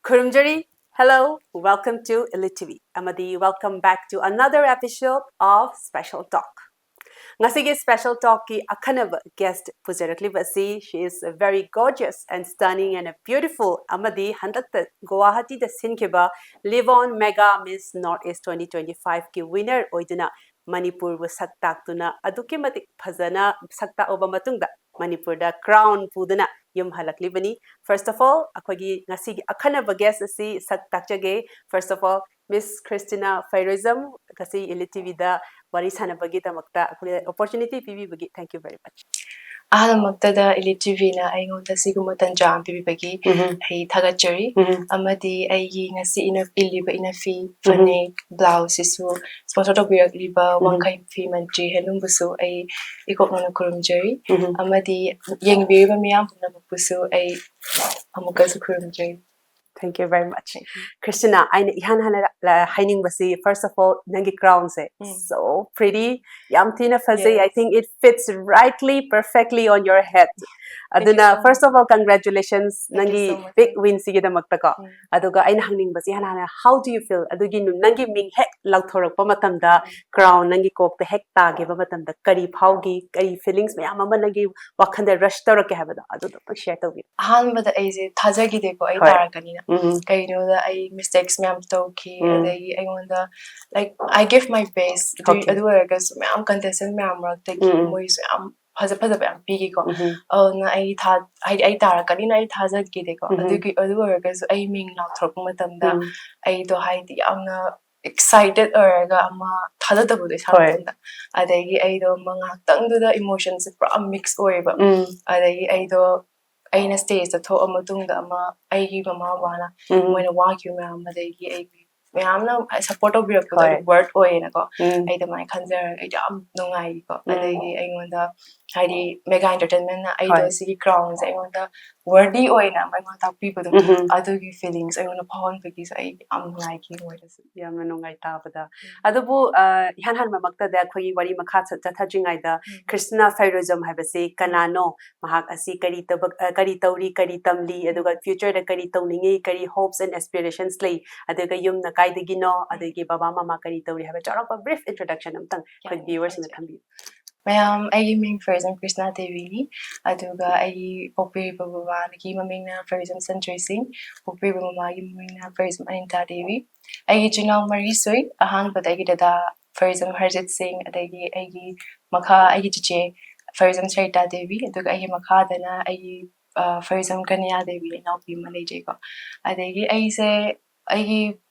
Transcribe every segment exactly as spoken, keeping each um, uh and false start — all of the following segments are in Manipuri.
ꯈꯨꯔꯨꯝꯖꯔꯤ꯫ Hello, welcome to Elite T V ꯑꯃꯗꯤ welcome back to another episode of Special Talk. ꯉꯁꯤꯒꯤ Special Talkꯀꯤ ꯑꯈꯟꯅꯕ guest ꯄꯨꯖꯔꯛꯂꯤꯕ ꯑꯁꯤ, she is a very gorgeous and stunning and a beautiful ꯑꯃꯗꯤ ꯍꯟꯗꯛꯇ ꯒꯨꯋꯥꯍꯥꯇꯤꯗ ꯁꯤꯟꯈꯤꯕ Live On Mega Miss North East twenty twenty fiveꯀꯤ winner ꯑꯣꯏꯗꯨꯅ ꯃꯅꯤꯄꯨꯔꯕꯨ ꯁꯛ ꯇꯥꯛꯇꯨꯅ ꯑꯗꯨꯛꯀꯤ ꯃꯇꯤꯛ ꯐꯖꯅ ꯁꯛ ꯇꯥꯛꯂꯕ ꯃꯇꯨꯡꯗ ꯃꯅꯤꯄꯨꯔꯗ crown ꯄꯨꯗꯨꯅ ꯌꯨꯝ ꯍꯜꯂꯛꯂꯤꯕꯅꯤ꯫ First of all, ꯑꯩꯈꯣꯏꯒꯤ ꯉꯁꯤꯒꯤ ꯑꯈꯟꯅꯕ guest ꯑꯁꯤ ꯁꯛ ꯇꯥꯛꯆꯒꯦ꯫ First of all, Miss Christina Fairoism, ꯉꯁꯤ Elite T Vꯗ ꯋꯥꯔꯤ ꯁꯥꯟꯅꯕꯒꯤꯗꯃꯛꯇ ꯑꯩꯈꯣꯏꯗ opportunity ꯄꯤꯕꯤꯕꯒꯤ thank you very much. ꯑꯍꯥꯟꯕꯃꯛꯇꯗ Elite T Vꯅ ꯑꯩꯉꯣꯟꯗ ꯁꯤꯒꯨꯝꯕ ꯇꯟꯖꯥ ꯑꯃ ꯄꯤꯕꯤꯕꯒꯤ ꯎꯝꯍꯨꯝ꯫ ꯑꯩ ꯊꯥꯒꯠꯆꯔꯤ꯫ ꯎꯝꯍꯨꯝ꯫ ꯑꯃꯗꯤ ꯑꯩꯒꯤ ꯉꯁꯤ ꯏꯅ-, ꯏꯜꯂꯤꯕ ꯏꯅꯐꯤ, ꯎꯝꯍꯨꯝ꯫ ꯐꯅꯦꯛ, blouse ꯁꯤꯁꯨ sponsor ꯇꯧꯕꯤꯔꯛꯂꯤꯕ ꯎꯝꯍꯨꯝ꯫ ꯋꯥꯡꯈꯩ ꯐꯤ ꯃꯟꯇ꯭ꯔꯤ ꯍꯦꯟꯂꯨꯝꯕꯨꯁꯨ ꯑꯩ ꯏꯀꯣꯛꯅꯅ ꯈꯨꯔꯨꯝꯖꯔꯤ꯫ ꯎꯝꯍꯨꯝ꯫ ꯑꯃꯗꯤ ꯌꯦꯡꯕꯤꯔꯤꯕ ꯃꯤꯌꯥꯝ ꯄꯨꯝꯅꯃꯛꯄꯨꯁꯨ ꯑꯩ ꯑꯃꯨꯛꯀꯁꯨ ꯈꯨꯔꯨꯝꯖꯔꯤ꯫ Thank you very much. Thank you. Christina, ꯑꯩꯅ ꯏꯍꯥꯟ ꯍꯥꯟꯅ, ꯑ, ꯍꯥꯏꯅꯤꯡꯕꯁꯤ, first of all, ꯅꯪꯒꯤ crownꯁꯦ ꯎꯝ꯫ So pretty, ꯌꯥꯝ ꯊꯤꯅ ꯐꯖꯩ꯫ Yes. I think it fits rightly, perfectly on your head. Thank you ꯑꯗꯨꯅ, so much. First of all, congratulations, Thank you ꯅꯪꯒꯤ so much. Big winꯁꯤꯒꯤꯗꯃꯛꯇꯀꯣ꯫ ꯎꯝ꯫ ꯑꯗꯨꯒ ꯑꯩꯅ ꯍꯪꯅꯤꯡꯕꯁꯤ ꯏꯍꯥꯟ ꯍꯥꯟꯅ, how do you feel? ꯑꯗꯨꯒꯤ ꯅꯨ-, ꯅꯪꯒꯤ ꯃꯤꯡ ꯍꯦꯛ ꯂꯥꯎꯊꯣꯔꯛꯄ ꯃꯇꯝꯗ, ꯎꯝ꯫ Crown ꯅꯪꯒꯤ ꯀꯣꯛꯇ ꯍꯦꯛ ꯇꯥꯈꯤꯕ ꯃꯇꯝꯗ ꯀꯔꯤ ꯐꯥꯎꯈꯤ? ꯀꯔꯤ feelings ꯃꯌꯥꯝ ꯑꯃ ꯅꯪꯒꯤ ꯋꯥꯈꯜꯗ rush ꯇꯧꯔꯛꯀꯦ ꯍꯥꯏꯕꯗꯣ ꯑꯗꯨꯗꯣ ꯑꯝꯇꯪ share ꯇꯧꯕꯤꯌꯨ꯫ ꯑꯍꯥꯟꯕꯗ ꯑꯩꯁꯦ ꯊꯥꯖꯈꯤꯗꯦꯀꯣ, ꯑꯩ ꯍꯣꯏ꯫ ꯇꯥꯔꯛꯀꯅꯤꯅ꯫ ꯎꯝ꯫ ꯀꯩꯒꯤꯅꯣꯗ ꯑꯩ mistakes ꯃꯌꯥꯝ ꯇꯧꯈꯤ, ꯎꯝ꯫ ꯑꯗꯒꯤ ꯑꯩꯉꯣꯟꯗ, like, I give my best, ꯑꯗꯨ, Okay. ꯑꯗꯨ ꯑꯣꯏꯔꯒꯁꯨ ꯃꯌꯥꯝ contestant ꯃꯌꯥꯝ ꯃꯔꯛꯇꯒꯤ ꯎꯝ, ꯎꯝ꯫ ꯃꯣꯏꯁꯨ ꯌꯥꯝ ꯐꯖ ꯐꯖꯕ ꯌꯥꯝ ꯄꯤꯈꯤꯀꯣ꯫ ꯎꯝ, ꯎꯝ꯫ ꯑꯗꯨꯅ ꯑꯩ ꯊꯥ-, ꯍꯥꯏꯗꯤ ꯑꯩ ꯇꯥꯔꯛꯀꯅꯤꯅ ꯑꯩ ꯊꯥꯖꯈꯤꯗꯦꯀꯣ꯫ ꯎꯝ, ꯎꯝ꯫ ꯑꯗꯨꯒꯤ, ꯑꯗꯨ ꯑꯣꯏꯔꯒꯁꯨ ꯑꯩ ꯃꯤꯡ ꯂꯥꯎꯊꯣꯔꯛꯄ ꯃꯇꯝꯗ ꯎꯝ꯫ ꯑꯩꯗꯣ ꯍꯥꯏꯗꯤ ꯌꯥꯝꯅ excited ꯑꯣꯏꯔꯒ ꯑꯃ ꯊꯥꯖꯗꯕꯗꯣ ꯏꯁꯥ ꯍꯣꯏ꯫ ꯃꯇꯣꯝꯗ꯫ ꯑꯗꯒꯤ ꯑꯩꯗꯣ ꯑꯃ ꯉꯥꯏꯍꯥꯛꯇꯪꯗꯨꯗ emotionꯁꯦ ꯄꯨꯔꯥ mix ꯑꯣꯏꯌꯦꯕ꯫ ꯎꯝ꯫ ꯑꯗꯒꯤ ꯑꯩꯗꯣ, ꯑꯩꯅ stageꯇ ꯊꯣꯛꯑ ꯃꯇꯨꯡꯗ ꯑꯃ ꯑꯩꯒꯤ ꯃꯃꯥ ꯕꯕꯥꯅ ꯎꯝ꯫ ꯃꯣꯏꯅ ꯋꯥꯈꯤꯕ ꯃꯌꯥꯝ, ꯑꯗꯒꯤ ꯑꯩꯒꯤ ꯃꯌꯥꯝꯅ support ꯇꯧꯕꯤꯔꯛꯄꯗꯣ ꯍꯣꯏ꯫ ꯑꯩ worth ꯑꯣꯏꯌꯦꯅꯀꯣ꯫ ꯎꯝ꯫ ꯑꯩ ꯑꯗꯨꯃꯥꯏꯅ ꯈꯟꯖꯔꯒ ꯑꯩꯗꯣ ꯌꯥꯝ ꯅꯨꯡꯉꯥꯏꯀꯣ꯫ ꯎꯝ꯫ ꯑꯗꯒꯤ ꯑꯩꯉꯣꯟꯗ ꯍꯥꯏꯗꯤ ꯃꯦꯒꯥ ꯑꯦꯟꯇꯔꯇꯦꯟꯃꯦꯟꯅ ꯑꯩꯗꯣ ꯍꯣꯏ꯫ ꯁꯤꯒꯤ ꯀ꯭ꯔꯥꯎꯟꯁꯦ ꯑꯩꯉꯣꯟꯗ ꯋꯔꯗꯤ ꯑꯣꯏꯅ ꯑꯩꯉꯣꯟꯗ ꯇꯥꯛꯄꯤꯕꯗꯣ, ꯎꯝ꯫ ꯑꯗꯨꯒꯤ ꯐꯤꯂꯤꯡꯁ ꯑꯩꯉꯣꯟꯗ ꯐꯥꯎꯍꯟꯕꯒꯤꯁꯨ ꯑꯩ ꯌꯥꯝ ꯅꯨꯡꯉꯥꯏꯈꯤ ꯃꯣꯏꯗꯁꯨ꯫ ꯌꯥꯝꯅ ꯅꯨꯡꯉꯥꯏ ꯇꯥꯕꯗ꯫ ꯎꯝ꯫ ꯑꯗꯨꯕꯨ, ꯑ, ꯏꯍꯥꯟ ꯍꯥꯟꯕꯃꯛꯇꯗ ꯑꯩꯈꯣꯏꯒꯤ ꯋꯥꯔꯤ ꯃꯈꯥ ꯆꯠ-, ꯆꯠꯊꯗ꯭ꯔꯤꯉꯩꯗ ꯎꯝ꯫ ꯀ꯭ꯔꯤꯁꯅ ꯐꯦꯔꯣꯖꯝ ꯍꯥꯏꯕꯁꯤ ꯀꯅꯥꯅꯣ? ꯃꯍꯥꯛ ꯑꯁꯤ ꯀꯔꯤ ꯊꯕꯛ, ꯑ, ꯀꯔꯤ ꯇꯧꯔꯤ, ꯀꯔꯤ ꯇꯝꯂꯤ, ꯎꯝ꯫ ꯑꯗꯨꯒ ꯐ꯭ꯌꯨꯆꯔꯗ ꯀꯔꯤ ꯇꯧꯅꯤꯡꯉꯤ, ꯀꯔꯤ ꯍꯣꯞꯁ ꯑꯦꯟ ꯑꯦꯁꯄꯤꯔꯦꯁꯟꯁ ꯂꯩ, ꯑꯗꯨꯒ ꯌꯨꯝꯅ ꯀꯥꯏꯗꯒꯤꯅꯣ, ꯎꯝ꯫ ꯑꯗꯒꯤ ꯕꯕꯥ ꯃꯃꯥ ꯀꯔꯤ ꯇꯧꯔꯤ ꯍꯥꯏꯕ ꯆꯥꯎꯔꯥꯛꯄ ꯕ꯭ꯔꯤꯐ ꯏꯟꯇ꯭ꯔꯣꯗꯛꯁꯟ ꯑꯝꯇꯪ ꯑꯩꯈꯣꯏ ꯌꯥꯅꯤ, ꯚ꯭ꯌꯨꯋꯔꯁꯤꯡꯗ ꯍꯥꯏꯖꯒꯦ꯫ ꯊꯝꯕꯤꯌꯨ꯫ ꯃꯌꯥꯝ, ꯑꯩꯒꯤ ꯃꯤꯡ ꯐꯦꯔꯣꯖꯝ ꯀ꯭ꯔꯤꯁꯅ ꯗꯦꯕꯤꯅꯤ, ꯑꯗꯨꯒ ꯑꯩꯒꯤ ꯄꯣꯛꯄꯤꯔꯤꯕ ꯕꯕꯥꯒꯤ ꯃꯃꯤꯡꯅ ꯐꯦꯔꯣꯖꯝ ꯁꯟꯇ꯭ꯔꯤꯁꯤꯡ, ꯄꯣꯛꯄꯤꯔꯤꯕ ꯃꯃꯥꯒꯤ ꯃꯃꯤꯡꯅ ꯐꯦꯔꯣꯖꯝ ꯑꯅꯤꯇꯥ ꯗꯦꯕꯤ꯫ ꯑꯩꯒꯤ ꯏꯆꯤꯜ ꯏꯅꯥꯎ ꯃꯔꯤ ꯁꯨꯏ꯫ ꯑꯍꯥꯟꯕꯗ ꯑꯩꯒꯤ ꯗꯗꯥ ꯐꯦꯔꯣꯖꯝ ꯍꯔꯖꯤꯠ ꯁꯤꯡ, ꯑꯗꯒꯤ ꯑꯩꯒꯤ ꯃꯈꯥ ꯑꯩꯒꯤ ꯆꯤꯆꯦ ꯐꯦꯔꯣꯖꯝ ꯁꯔꯤꯇꯥ ꯗꯦꯕꯤ, ꯑꯗꯨꯒ ꯑꯩꯒꯤ ꯃꯈꯥꯗꯅ ꯑꯩꯒꯤ, ꯑ, ꯐꯦꯔꯣꯖꯝ ꯀꯅꯤꯌꯥ ꯗꯦꯕꯤ ꯏꯅꯥꯎꯄꯤ ꯑꯃ ꯂꯩꯖꯩꯀꯣ꯫ ꯑꯗꯒꯤ ꯑꯩꯁꯦ, ꯑꯩꯒꯤ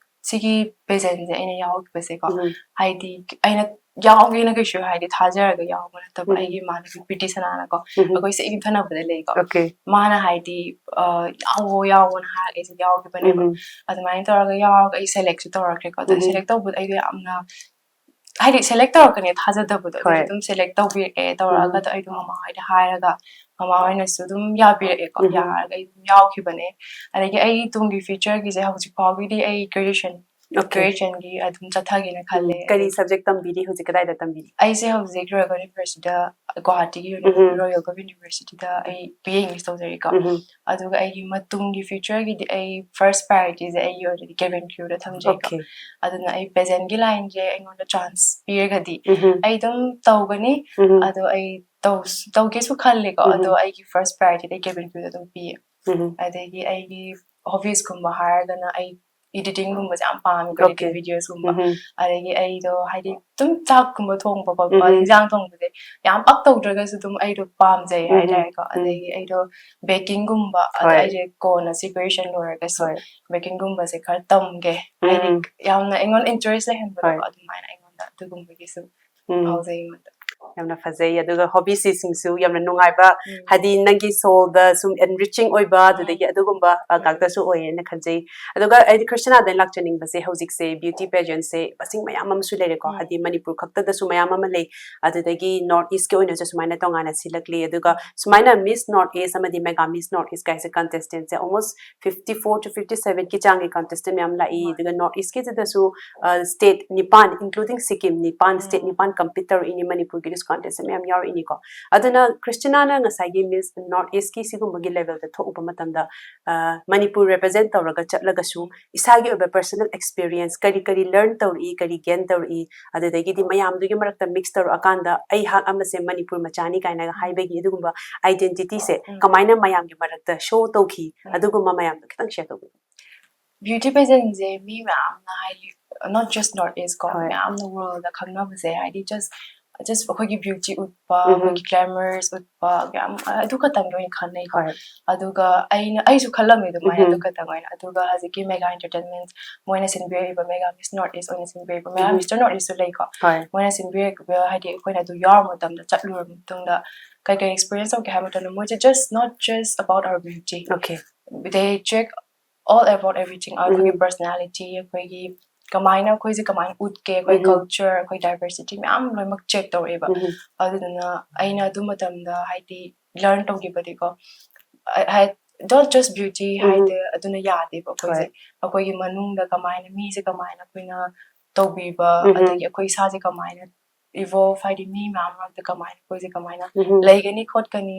ꯁꯤꯒꯤ ꯄꯦꯖꯦꯟꯁꯦ ꯑꯩꯅ ꯌꯥꯎꯈꯤꯕꯁꯦꯀꯣ, ꯎꯝ꯫ ꯍꯥꯏꯗꯤ ꯑꯩꯅ ꯌꯥꯎꯒꯦꯅ ꯀꯩꯁꯨ ꯍꯥꯏꯗꯤ ꯊꯥꯖꯔꯒ ꯌꯥꯎꯕ ꯅꯠꯇꯕ, ꯎꯝ꯫ ꯑꯩꯒꯤ ꯏꯃꯥꯟꯅꯕꯤ ꯄ꯭ꯔꯤꯇꯤ ꯁꯅꯥꯅꯀꯣ, ꯎꯝ꯫ ꯑꯩꯈꯣꯏꯁꯦ ꯑꯩꯒꯤ ꯌꯨꯝꯊꯪꯅꯕꯗ ꯂꯩꯀꯣ, ꯑꯣꯀꯦ꯫ ꯃꯥꯅ ꯍꯥꯏꯗꯤ, ꯑ, "ꯌꯥꯎꯋꯣ, ꯌꯥꯎꯋꯣꯅ" ꯍꯥꯏꯔꯒ ꯑꯩꯁꯦ ꯌꯥꯎꯈꯤꯕꯅꯦꯕ꯫ ꯎꯝ꯫ ꯑꯗꯨꯃꯥꯏꯅ ꯇꯧꯔꯒ ꯌꯥꯎꯔꯒ ꯑꯩ ꯁꯦꯂꯦꯛꯁꯨ ꯇꯧꯔꯛꯈ꯭ꯔꯦꯀꯣ꯫ ꯑꯗꯣ ꯎꯝ꯫ ꯁꯦꯂꯦꯛ ꯇꯧꯕꯗ ꯑꯩꯗꯣ ꯌꯥꯝꯅ, ꯍꯥꯏꯗꯤ ꯁꯦꯂꯦꯛ ꯇꯧꯔꯛꯀꯅꯤ ꯊꯥꯖꯗꯕꯗꯣ, ꯑꯗꯨꯁꯨ ꯍꯣꯏ꯫ ꯑꯗꯨꯝ ꯁꯦꯂꯦꯛ ꯇꯧꯕꯤꯔꯛꯑꯦ꯫ ꯇꯧꯔꯛꯑꯒ ꯎꯝ꯫ ꯑꯗꯣ ꯑꯩꯗꯣ ꯃꯃꯥ ꯍꯣꯏꯗ ꯍꯥꯏꯔꯒ ꯃꯃꯥ ꯍꯣꯏꯅꯁꯨ ꯑꯗꯨꯝ ꯌꯥꯕꯤꯔꯛꯑꯦꯀꯣ꯫ ꯎꯝ꯫ ꯌꯥꯔꯒ ꯑꯩ ꯑꯗꯨꯝ ꯌꯥꯎꯈꯤꯕꯅꯦ꯫ ꯑꯗꯒꯤ ꯑꯩꯒꯤ ꯇꯨꯡꯒꯤ ꯐ꯭ꯌꯨꯆꯔꯒꯤꯁꯦ ꯍꯧꯖꯤꯛ ꯐꯥꯎꯒꯤꯗꯤ ꯑꯩ ꯒ꯭ꯔꯦꯖꯨꯑꯦꯁꯟ, ꯑꯣꯀꯦ꯫ ꯒ꯭ꯔꯦꯖꯨꯑꯦꯁꯟꯒꯤ ꯑꯗꯨꯝ ꯆꯠꯊꯒꯦꯅ ꯎꯝ, ꯈꯜꯂꯦ꯫ ꯀꯔꯤ ꯑꯗꯒꯤ ꯁꯕꯖꯦꯛ ꯇꯝꯕꯤꯔꯤ ꯍꯧꯖꯤꯛ, ꯀꯗꯥꯏꯗ ꯇꯝꯕꯤꯔꯤ? ꯑꯩꯁꯦ ꯍꯧꯖꯤꯛ ꯔꯣꯌꯦꯜ ꯒꯣꯜꯗ ꯌꯨꯅꯤꯚꯔꯁꯤꯇꯤꯗ, ꯒꯨꯋꯥꯍꯥꯇꯤꯒꯤ ꯎꯝ꯫ ꯔꯣꯌꯦꯜ ꯒꯣꯜꯗ ꯌꯨꯅꯤꯚꯔꯁꯤꯇꯤꯗ ꯑꯩ ꯕꯤ ꯑꯦ ꯏꯪꯂꯤꯁ ꯇꯧꯖꯔꯤꯀꯣ꯫ ꯎꯝ꯫ ꯑꯗꯨꯒ ꯑꯩꯒꯤ ꯃꯇꯨꯡꯒꯤ ꯐ꯭ꯌꯨꯆꯔꯒꯤꯗꯤ ꯑꯩ ꯐꯥꯔꯁ ꯄ꯭ꯔꯥꯏꯌꯣꯔꯤꯇꯤꯁꯦ ꯑꯩꯒꯤ ꯑꯣꯏꯅꯗꯤ ꯀꯦꯕꯤꯟ ꯀ꯭ꯔꯤꯌꯨꯗ ꯊꯝꯖꯩꯀꯣ꯫ ꯑꯣꯀꯦ꯫ ꯑꯗꯨꯅ ꯑꯩ ꯄꯦꯖꯦꯟꯒꯤ ꯂꯥꯏꯟꯁꯦ ꯑꯩꯉꯣꯟꯗ ꯆꯥꯟꯁ ꯄꯤꯔꯒꯗꯤ ꯎꯝ꯫ ꯑꯩ ꯑꯗꯨꯝ ꯇꯧꯒꯅꯤ꯫ ꯎꯝ꯫ ꯑꯗꯣ ꯑꯩ ꯇꯧ-, ꯇꯧꯒꯦꯁꯨ ꯈꯜꯂꯦꯀꯣ꯫ ꯎꯝ꯫ ꯑꯗꯣ ꯑꯩꯒꯤ ꯐꯥꯔꯁ ꯄ꯭ꯔꯥꯏꯌꯣꯔꯤꯇꯤꯗꯤ ꯑꯩ ꯀꯦꯕꯤꯟ ꯀ꯭ꯔꯤꯌꯨꯗ ꯑꯗꯨꯝ ꯄꯤꯌꯦ꯫ ꯎꯝ꯫ ꯑꯗꯒꯤ ꯑꯩꯒꯤ ꯍꯣꯕꯤꯁꯀꯨꯝꯕ ꯍꯥꯏꯔꯒꯅ ꯑꯩ ꯏꯗꯤꯇꯤꯡꯒꯨꯝꯕꯁꯦ ꯌꯥꯝ ꯄꯥꯝꯃꯦꯀꯣ, ꯑꯣꯀꯦ꯫ ꯏꯗꯤꯇꯤꯡ ꯚꯤꯗꯤꯑꯣꯁꯀꯨꯝꯕ꯫ ꯎꯝ꯫ ꯑꯗꯒꯤ ꯑꯩꯗꯣ ꯍꯥꯏꯗꯤ ꯑꯗꯨꯝ ꯆꯥꯛꯀꯨꯝꯕ ꯊꯣꯡꯕ ꯈꯣꯠꯄ, ꯎꯝ꯫ ꯏꯟꯖꯥꯡ ꯊꯣꯡꯕꯁꯦ ꯌꯥꯝ ꯄꯥꯛ ꯇꯧꯗ꯭ꯔꯒꯁꯨ ꯑꯗꯨꯝ ꯑꯩꯗꯣ ꯄꯥꯝꯖꯩ ꯎꯝ꯫ ꯍꯥꯏꯇꯥꯔꯦꯀꯣ꯫ ꯎꯝ꯫ ꯑꯗꯒꯤ ꯑꯩꯗꯣ ꯕꯦꯀꯤꯡꯒꯨꯝꯕ, ꯑꯗ ꯍꯣꯏ꯫ ꯑꯩꯁꯦ ꯀꯣꯟꯅ ꯁꯤ ꯒ꯭ꯔꯦꯖꯨꯑꯦꯁꯟ ꯂꯣꯏꯔꯒꯁꯨ ꯍꯣꯏ꯫ ꯕꯦꯀꯤꯡꯒꯨꯝꯕꯁꯦ ꯈꯔ ꯇꯝꯒꯦ꯫ ꯍꯥꯏꯗꯤ ꯎꯝ꯫ ꯌꯥꯝꯅ ꯑꯩꯉꯣꯟꯗ ꯏꯟꯇꯔꯦꯁ ꯂꯩꯍꯟꯕꯗꯣꯀꯣ, ꯍꯣꯏ꯫ ꯑꯗꯨꯃꯥꯏꯅ ꯑꯩꯉꯣꯟꯗ ꯑꯗꯨꯒꯨꯝꯕꯒꯤꯁꯨ ꯎꯝ꯫ ꯐꯥꯎꯖꯩ ꯑꯩꯉꯣꯟꯗ꯫ ꯌꯥꯝꯅ ꯐꯖꯩ꯫ ꯑꯗꯨꯒ ꯍꯣꯕꯤꯁꯤꯡꯁꯨ ꯌꯥꯝꯅ ꯅꯨꯡꯉꯥꯏꯕ, ꯍꯥꯏꯗꯤ ꯅꯪꯒꯤ ꯁꯣꯜꯗ ꯁꯨꯝ ꯑꯦꯟꯔꯤꯆꯤꯡ ꯑꯣꯏꯕ, ꯑꯗꯨꯗꯒꯤ ꯑꯗꯨꯒꯨꯝꯕ ꯑ, ꯉꯥꯛꯇꯁꯨ ꯑꯣꯏꯌꯦꯅ ꯈꯟꯖꯩ꯫ ꯑꯗꯨꯒ ꯑꯩꯗꯤ ꯀ꯭ꯔꯤꯁꯇꯤꯅꯥꯗ ꯂꯥꯛꯆꯅꯤꯡꯕꯁꯦ, ꯍꯧꯖꯤꯛꯁꯦ ꯕ꯭ꯌꯨꯇꯤ ꯄꯦꯖꯦꯟꯁꯦ ꯃꯁꯤꯡ ꯃꯌꯥꯝ ꯑꯃꯁꯨ ꯂꯩꯔꯦꯀꯣ, ꯍꯥꯏꯗꯤ ꯃꯅꯤꯄꯨꯔ ꯈꯛꯇꯗꯁꯨ ꯃꯌꯥꯝ ꯑꯃ ꯂꯩ, ꯑꯗꯨꯗꯒꯤ ꯅꯣꯔꯠ ꯏꯁꯀꯤ ꯑꯣꯏꯅꯁꯨ ꯁꯨꯃꯥꯏꯅ ꯇꯣꯉꯥꯟꯅ ꯁꯤꯜꯂꯛꯂꯤ꯫ ꯑꯗꯨꯒ ꯁꯨꯃꯥꯏꯅ ꯃꯤꯁ ꯅꯣꯔꯠ ꯏꯁ ꯑꯃꯗꯤ ꯃꯦꯒꯥ ꯃꯤꯁ ꯅꯣꯔꯠ ꯏꯁ ꯀꯥꯏꯁꯦ ꯀꯟꯇꯦꯁꯇꯦꯟꯁꯦ almost fifty four two fifty ꯁꯚꯦꯟꯒꯤ ꯆꯥꯡꯒꯤ ꯀꯟꯇꯦꯁꯇꯦꯟ ꯃꯌꯥꯝ ꯂꯥꯛꯏ꯫ ꯑꯗꯨꯒ ꯅꯣꯔꯠ ꯏꯁꯀꯤꯗꯨꯗꯁꯨ ꯁ꯭ꯇꯦꯠ ꯅꯤꯄꯥꯟ, ꯏꯟꯀ꯭ꯂꯨꯗꯤꯡ ꯁꯤꯛꯀꯤꯝ, ꯅꯤꯄꯥꯟ ꯁ꯭ꯇꯦꯠ ꯅꯤꯄꯥꯟ ꯀꯝꯄꯤꯠ ꯇꯧꯔꯛꯏꯅꯤ, ꯃꯅꯤꯄꯨꯔꯒꯤꯗꯨꯁꯨ ꯀꯟꯇꯦꯁꯇꯦꯟ ꯃꯌꯥꯝ ꯌꯥꯎꯔꯛꯏꯅꯤꯀꯣ꯫ ꯑꯗꯨꯅ ꯀ꯭ꯔꯤꯁꯇꯤꯅꯥꯅ ꯉꯁꯥꯏꯒꯤ ꯃꯤꯁ ꯅꯣꯔꯠ ꯏꯁꯀꯤ ꯁꯤꯒꯨꯝꯕꯒꯤ ꯂꯦꯚꯦꯜꯗ ꯊꯣꯛꯎꯕ ꯃꯇꯝꯗ, ꯑ, ꯃꯅꯤꯄꯨꯔ ꯔꯦꯄ꯭ꯔꯖꯦꯟ ꯇꯧꯔꯒ ꯆꯠꯂꯒꯁꯨ ꯏꯁꯥꯒꯤ ꯑꯣꯏꯕ ꯄꯔꯁꯣꯅꯦꯜ ꯑꯦꯛꯁꯄꯤꯔꯤꯌꯦꯟꯁ ꯀꯔꯤ ꯀꯔꯤ ꯂꯔꯟ ꯇꯧꯔꯛꯏ, ꯀꯔꯤ ꯒꯦꯟ ꯇꯧꯔꯛꯏ, ꯑꯗꯨꯗꯒꯤꯗꯤ ꯃꯌꯥꯝꯗꯨꯒꯤ ꯃꯔꯛꯇ ꯃꯤꯛꯁ ꯇꯧꯔꯛꯑꯀꯥꯟꯗ ꯑꯩꯍꯥꯛ ꯑꯃꯁꯦ ꯃꯅꯤꯄꯨꯔ ꯃꯆꯥꯅꯤ ꯀꯥꯏꯅꯒ ꯍꯥꯏꯕꯒꯤ ꯑꯗꯨꯒꯨꯝꯕ ꯑꯥꯏꯗꯦꯟꯇꯤꯇꯤꯁꯦ ꯀꯃꯥꯏꯅ ꯃꯌꯥꯝꯒꯤ ꯃꯔꯛꯇ ꯁꯣ ꯇꯧꯈꯤ, ꯑꯗꯨꯒꯨꯝꯕ ꯃꯌꯥꯝꯗꯣ ꯈꯤꯇꯪ ꯁꯤꯌꯔ ꯇꯧꯕꯤꯌꯨ꯫ ꯕ꯭ꯌꯨꯇꯤ ꯄꯦꯖꯦꯟꯁꯦ ꯃꯤ ꯃꯌꯥꯝꯅ ꯍꯥꯏꯗꯤ not just North East ꯀꯣ, ꯃꯌꯥꯝꯅ ꯋꯥꯔꯜꯗ ꯈꯪꯅꯕꯁꯦ ꯍꯥꯏꯗꯤ just just ꯑꯩꯈꯣꯏꯒꯤ ꯕ꯭ꯌꯨꯇꯤ ꯎꯠꯄ, ꯑꯩꯈꯣꯏꯒꯤ ꯒ꯭ꯂꯦꯃꯔꯁ ꯎꯠꯄ ꯌꯥꯝ ꯑꯗꯨ ꯈꯛꯇꯪꯒꯤ ꯑꯣꯏꯅ ꯈꯟꯅꯩꯀꯣ꯫ ꯑꯗꯨꯒ ꯑꯩꯅ ꯑꯩꯁꯨ ꯈꯜꯂꯝꯃꯦ ꯑꯗꯨꯃꯥꯏꯅ ꯑꯗꯨ ꯈꯛꯇꯪ ꯑꯣꯏꯅ꯫ ꯑꯗꯨꯒ ꯍꯧꯖꯤꯛꯀꯤ ꯃꯦꯒꯥ ꯑꯦꯟꯇꯔꯇꯦꯟꯃꯦꯟ ꯃꯣꯏꯅ ꯁꯤꯟꯕꯤꯔꯛꯏꯕ ꯃꯦꯒꯥ ꯃꯤꯁ ꯅꯣꯔꯠ ꯏꯁ ꯑꯣꯏꯅ ꯁꯤꯟꯕꯤꯔꯛꯏꯕ, ꯃꯦꯒꯥ ꯃꯤꯁꯇꯔ ꯅꯣꯔꯠ ꯏꯁꯁꯨ ꯂꯩꯀꯣ꯫ ꯃꯣꯏꯅ ꯁꯤꯟꯕꯤꯔꯛꯄ ꯍꯥꯏꯗꯤ ꯑꯩꯈꯣꯏꯅ ꯑꯗꯨ ꯌꯥꯎꯔ ꯃꯇꯝꯗ, ꯆꯠꯂꯨꯔ ꯃꯇꯨꯡꯗ ꯀꯩ ꯀꯩ ꯑꯦꯛꯁꯄꯤꯔꯤꯌꯦꯟꯁ ꯇꯧꯒꯦ ꯍꯥꯏꯕ ꯃꯇꯝꯗ ꯃꯣꯏꯁꯦ just not just about our beauty, Okay. they check all about everything, ꯑꯩꯈꯣꯏꯒꯤ ꯄꯔꯁꯅꯦꯂꯤꯇꯤ, ꯑꯩꯈꯣꯏꯒꯤ ꯀꯃꯥꯏꯅ ꯑꯩꯈꯣꯏꯁꯦ ꯀꯃꯥꯏꯅ ꯎꯠꯀꯦ, ꯑꯩꯈꯣꯏ ꯀꯜꯆꯔ, ꯑꯩꯈꯣꯏ ꯗꯥꯏꯚꯔꯁꯤꯇꯤ ꯃꯌꯥꯝ ꯂꯣꯏꯅꯃꯛ ꯆꯦꯛ ꯇꯧꯔꯛꯑꯦꯕ꯫ ꯑꯗꯨꯗꯨꯅ ꯑꯩꯅ ꯑꯗꯨ ꯃꯇꯝꯗ ꯍꯥꯏꯗꯤ ꯂꯔꯟ ꯇꯧꯈꯤꯕꯗꯤꯀꯣ, not just beauty ꯍꯥꯏꯗꯤ ꯑꯗꯨꯅ ꯌꯥꯗꯦꯕ꯫ ꯑꯩꯈꯣꯏꯁꯦ ꯑꯩꯈꯣꯏꯒꯤ ꯃꯅꯨꯡꯗ ꯀꯃꯥꯏꯅ ꯃꯤꯁꯦ ꯀꯃꯥꯏꯅ ꯑꯩꯈꯣꯏꯅ ꯇꯧꯕꯤꯕ, ꯑꯗꯒꯤ ꯑꯩꯈꯣꯏ ꯏꯁꯥꯁꯦ ꯀꯃꯥꯏꯅ ꯏꯚꯣꯜꯚ, ꯍꯥꯏꯗꯤ ꯃꯤ ꯃꯌꯥꯝ ꯃꯔꯛꯇ ꯀꯃꯥꯏꯅ ꯑꯩꯈꯣꯏꯁꯦ ꯀꯃꯥꯏꯅ ꯂꯩꯒꯅꯤ ꯈꯣꯠꯀꯅꯤ,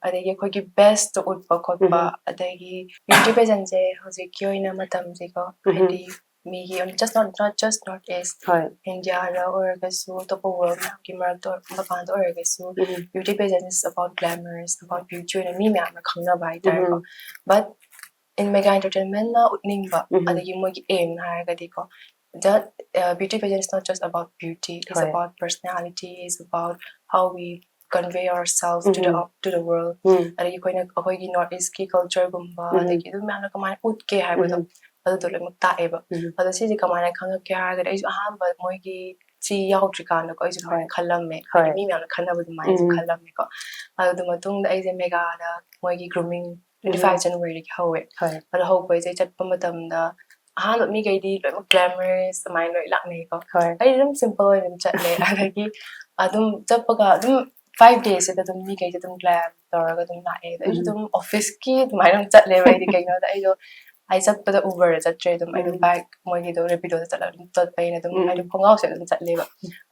ꯑꯗꯒꯤ ꯑꯩꯈꯣꯏꯒꯤ ꯕꯦꯁꯇ ꯎꯠꯄ ꯈꯣꯠꯄ, ꯑꯗꯒꯤ ꯕ꯭ꯌꯨꯇꯤ ꯄꯦꯖꯦꯟꯁꯦ ꯍꯧꯖꯤꯛꯀꯤ ꯑꯣꯏꯅ ꯃꯇꯝꯁꯤꯀꯣ, ꯍꯥꯏꯗꯤ ꯃꯤꯒꯤ just not not just North East, ꯍꯣꯏ꯫ ꯏꯟꯗꯤꯌꯥꯗ ꯑꯣꯏꯔꯒꯁꯨ, ꯑꯇꯣꯞꯄ ꯋꯥꯔꯜ ꯃꯌꯥꯝꯒꯤ ꯃꯔꯛꯇ, ꯃꯄꯥꯟꯗ ꯑꯣꯏꯔꯒꯁꯨ, beauty pageant is about glamorous, about beauty ꯑꯣꯏꯅ ꯃꯤ ꯃꯌꯥꯝꯅ ꯈꯪꯅꯕ ꯍꯥꯏꯇꯥꯔꯦꯀꯣ꯫ But in ꯃꯦꯒꯥ ꯑꯦꯟꯇꯔꯇꯦꯟꯃꯦꯟꯅ ꯎꯠꯅꯤꯡꯕ, ꯑꯗꯒꯤ ꯃꯣꯏꯒꯤ M ꯍꯥꯏꯔꯒꯗꯤꯀꯣ, that uh, beauty pageant is not just about beauty, it's ꯍꯣꯏ꯫ about personality, it's about how we convey ourselves to the to the world. ꯑꯗꯒꯤ ꯑꯩꯈꯣꯏꯅ ꯑꯩꯈꯣꯏꯒꯤ ꯅꯣꯔꯠ ꯏꯁꯀꯤ ꯀꯜꯆꯔꯒꯨꯝꯕ, ꯑꯗꯒꯤ ꯑꯗꯨꯝ ꯃꯌꯥꯝꯅ ꯀꯃꯥꯏꯅ ꯎꯠꯀꯦ ꯍꯥꯏꯕꯗꯣ, ꯑꯗꯨꯗꯣ ꯂꯣꯏꯅꯃꯛ ꯇꯥꯛꯑꯦꯕ꯫ ꯑꯗꯣ ꯁꯤꯁꯦ ꯀꯃꯥꯏꯅ ꯈꯪꯉꯛꯀꯦ ꯍꯥꯏꯔꯒꯗꯤ, ꯑꯩꯁꯨ ꯑꯍꯥꯟꯕ ꯃꯣꯏꯒꯤ ꯁꯤ ꯌꯥꯎꯗ꯭ꯔꯤꯀꯥꯟꯗꯀꯣ ꯑꯩꯁꯨ ꯑꯗꯨꯃꯥꯏꯅ ꯍꯣꯏ꯫ ꯈꯜꯂꯝꯃꯦ ꯍꯣꯏ꯫ ꯍꯥꯏꯗꯤ ꯃꯤ ꯃꯌꯥꯝꯅ ꯈꯟꯅꯕ ꯑꯗꯨꯃꯥꯏꯅꯁꯨ ꯎꯝ꯫ ꯈꯜꯂꯝꯃꯦꯀꯣ꯫ ꯑꯗꯨ ꯃꯇꯨꯡꯗ ꯑꯩꯁꯦ ꯃꯦꯒꯥꯗ ꯃꯣꯏꯒꯤ grooming twenty five January ꯗꯒꯤ ꯍꯧꯋꯦ꯫ ꯍꯣꯏ꯫ ꯑꯗꯣ ꯍꯧꯕꯁꯦ ꯆꯠꯄ ꯃꯇꯝꯗ ꯑꯍꯥꯟꯕ ꯃꯤꯈꯩꯗꯤ ꯂꯣꯏꯅꯃꯛ glamorous ꯑꯗꯨꯃꯥꯏꯅ ꯂꯣꯏ ꯂꯥꯛꯅꯩꯀꯣ꯫ ꯍꯣꯏ꯫ ꯑꯩ ꯑꯗꯨꯝ simple ꯑꯣꯏꯅ ꯑꯗꯨꯝ ꯆꯠꯂꯦ꯫ ꯑꯗꯒꯤ ꯑꯗꯨꯝ ꯆꯠꯄꯒ ꯑꯗꯨꯝ five days ꯁꯤꯗ ꯑꯗꯨꯝ ꯃꯤꯈꯩꯁꯦ ꯑꯗꯨꯝ glam ꯇꯧꯔꯒ ꯑꯗꯨꯝ ꯂꯥꯛꯑꯦ꯫ ꯑꯗꯣ ꯑꯩꯁꯨ ꯎꯝ꯫ ꯑꯗꯨꯝ office ꯀꯤ ꯑꯗꯨꯃꯥꯏꯅ ꯑꯗꯨꯝ ꯆꯠꯂꯦꯕ꯫ ꯑꯩꯗꯤ ꯀꯩꯅꯣꯗ ꯑꯩꯗꯣ ꯑꯩ ꯆꯠꯄꯗ Uber ꯗ ꯆꯠꯇ꯭ꯔꯦ꯫ ꯑꯗꯨꯝ ꯑꯩ ꯑꯗꯨꯝ ꯎꯝ꯫ bike ꯃꯣꯏꯒꯤꯗꯣ Rapido ꯗ ꯆꯠꯂꯒ ꯑꯗꯨꯝ ꯆꯠꯄꯅꯤꯅ ꯑꯗꯨꯝ ꯎꯝ꯫ ꯑꯩꯗꯣ ꯈꯣꯡꯒ꯭ꯔꯥꯎꯁꯦ ꯑꯗꯨꯝ ꯆꯠꯂꯦꯕ꯫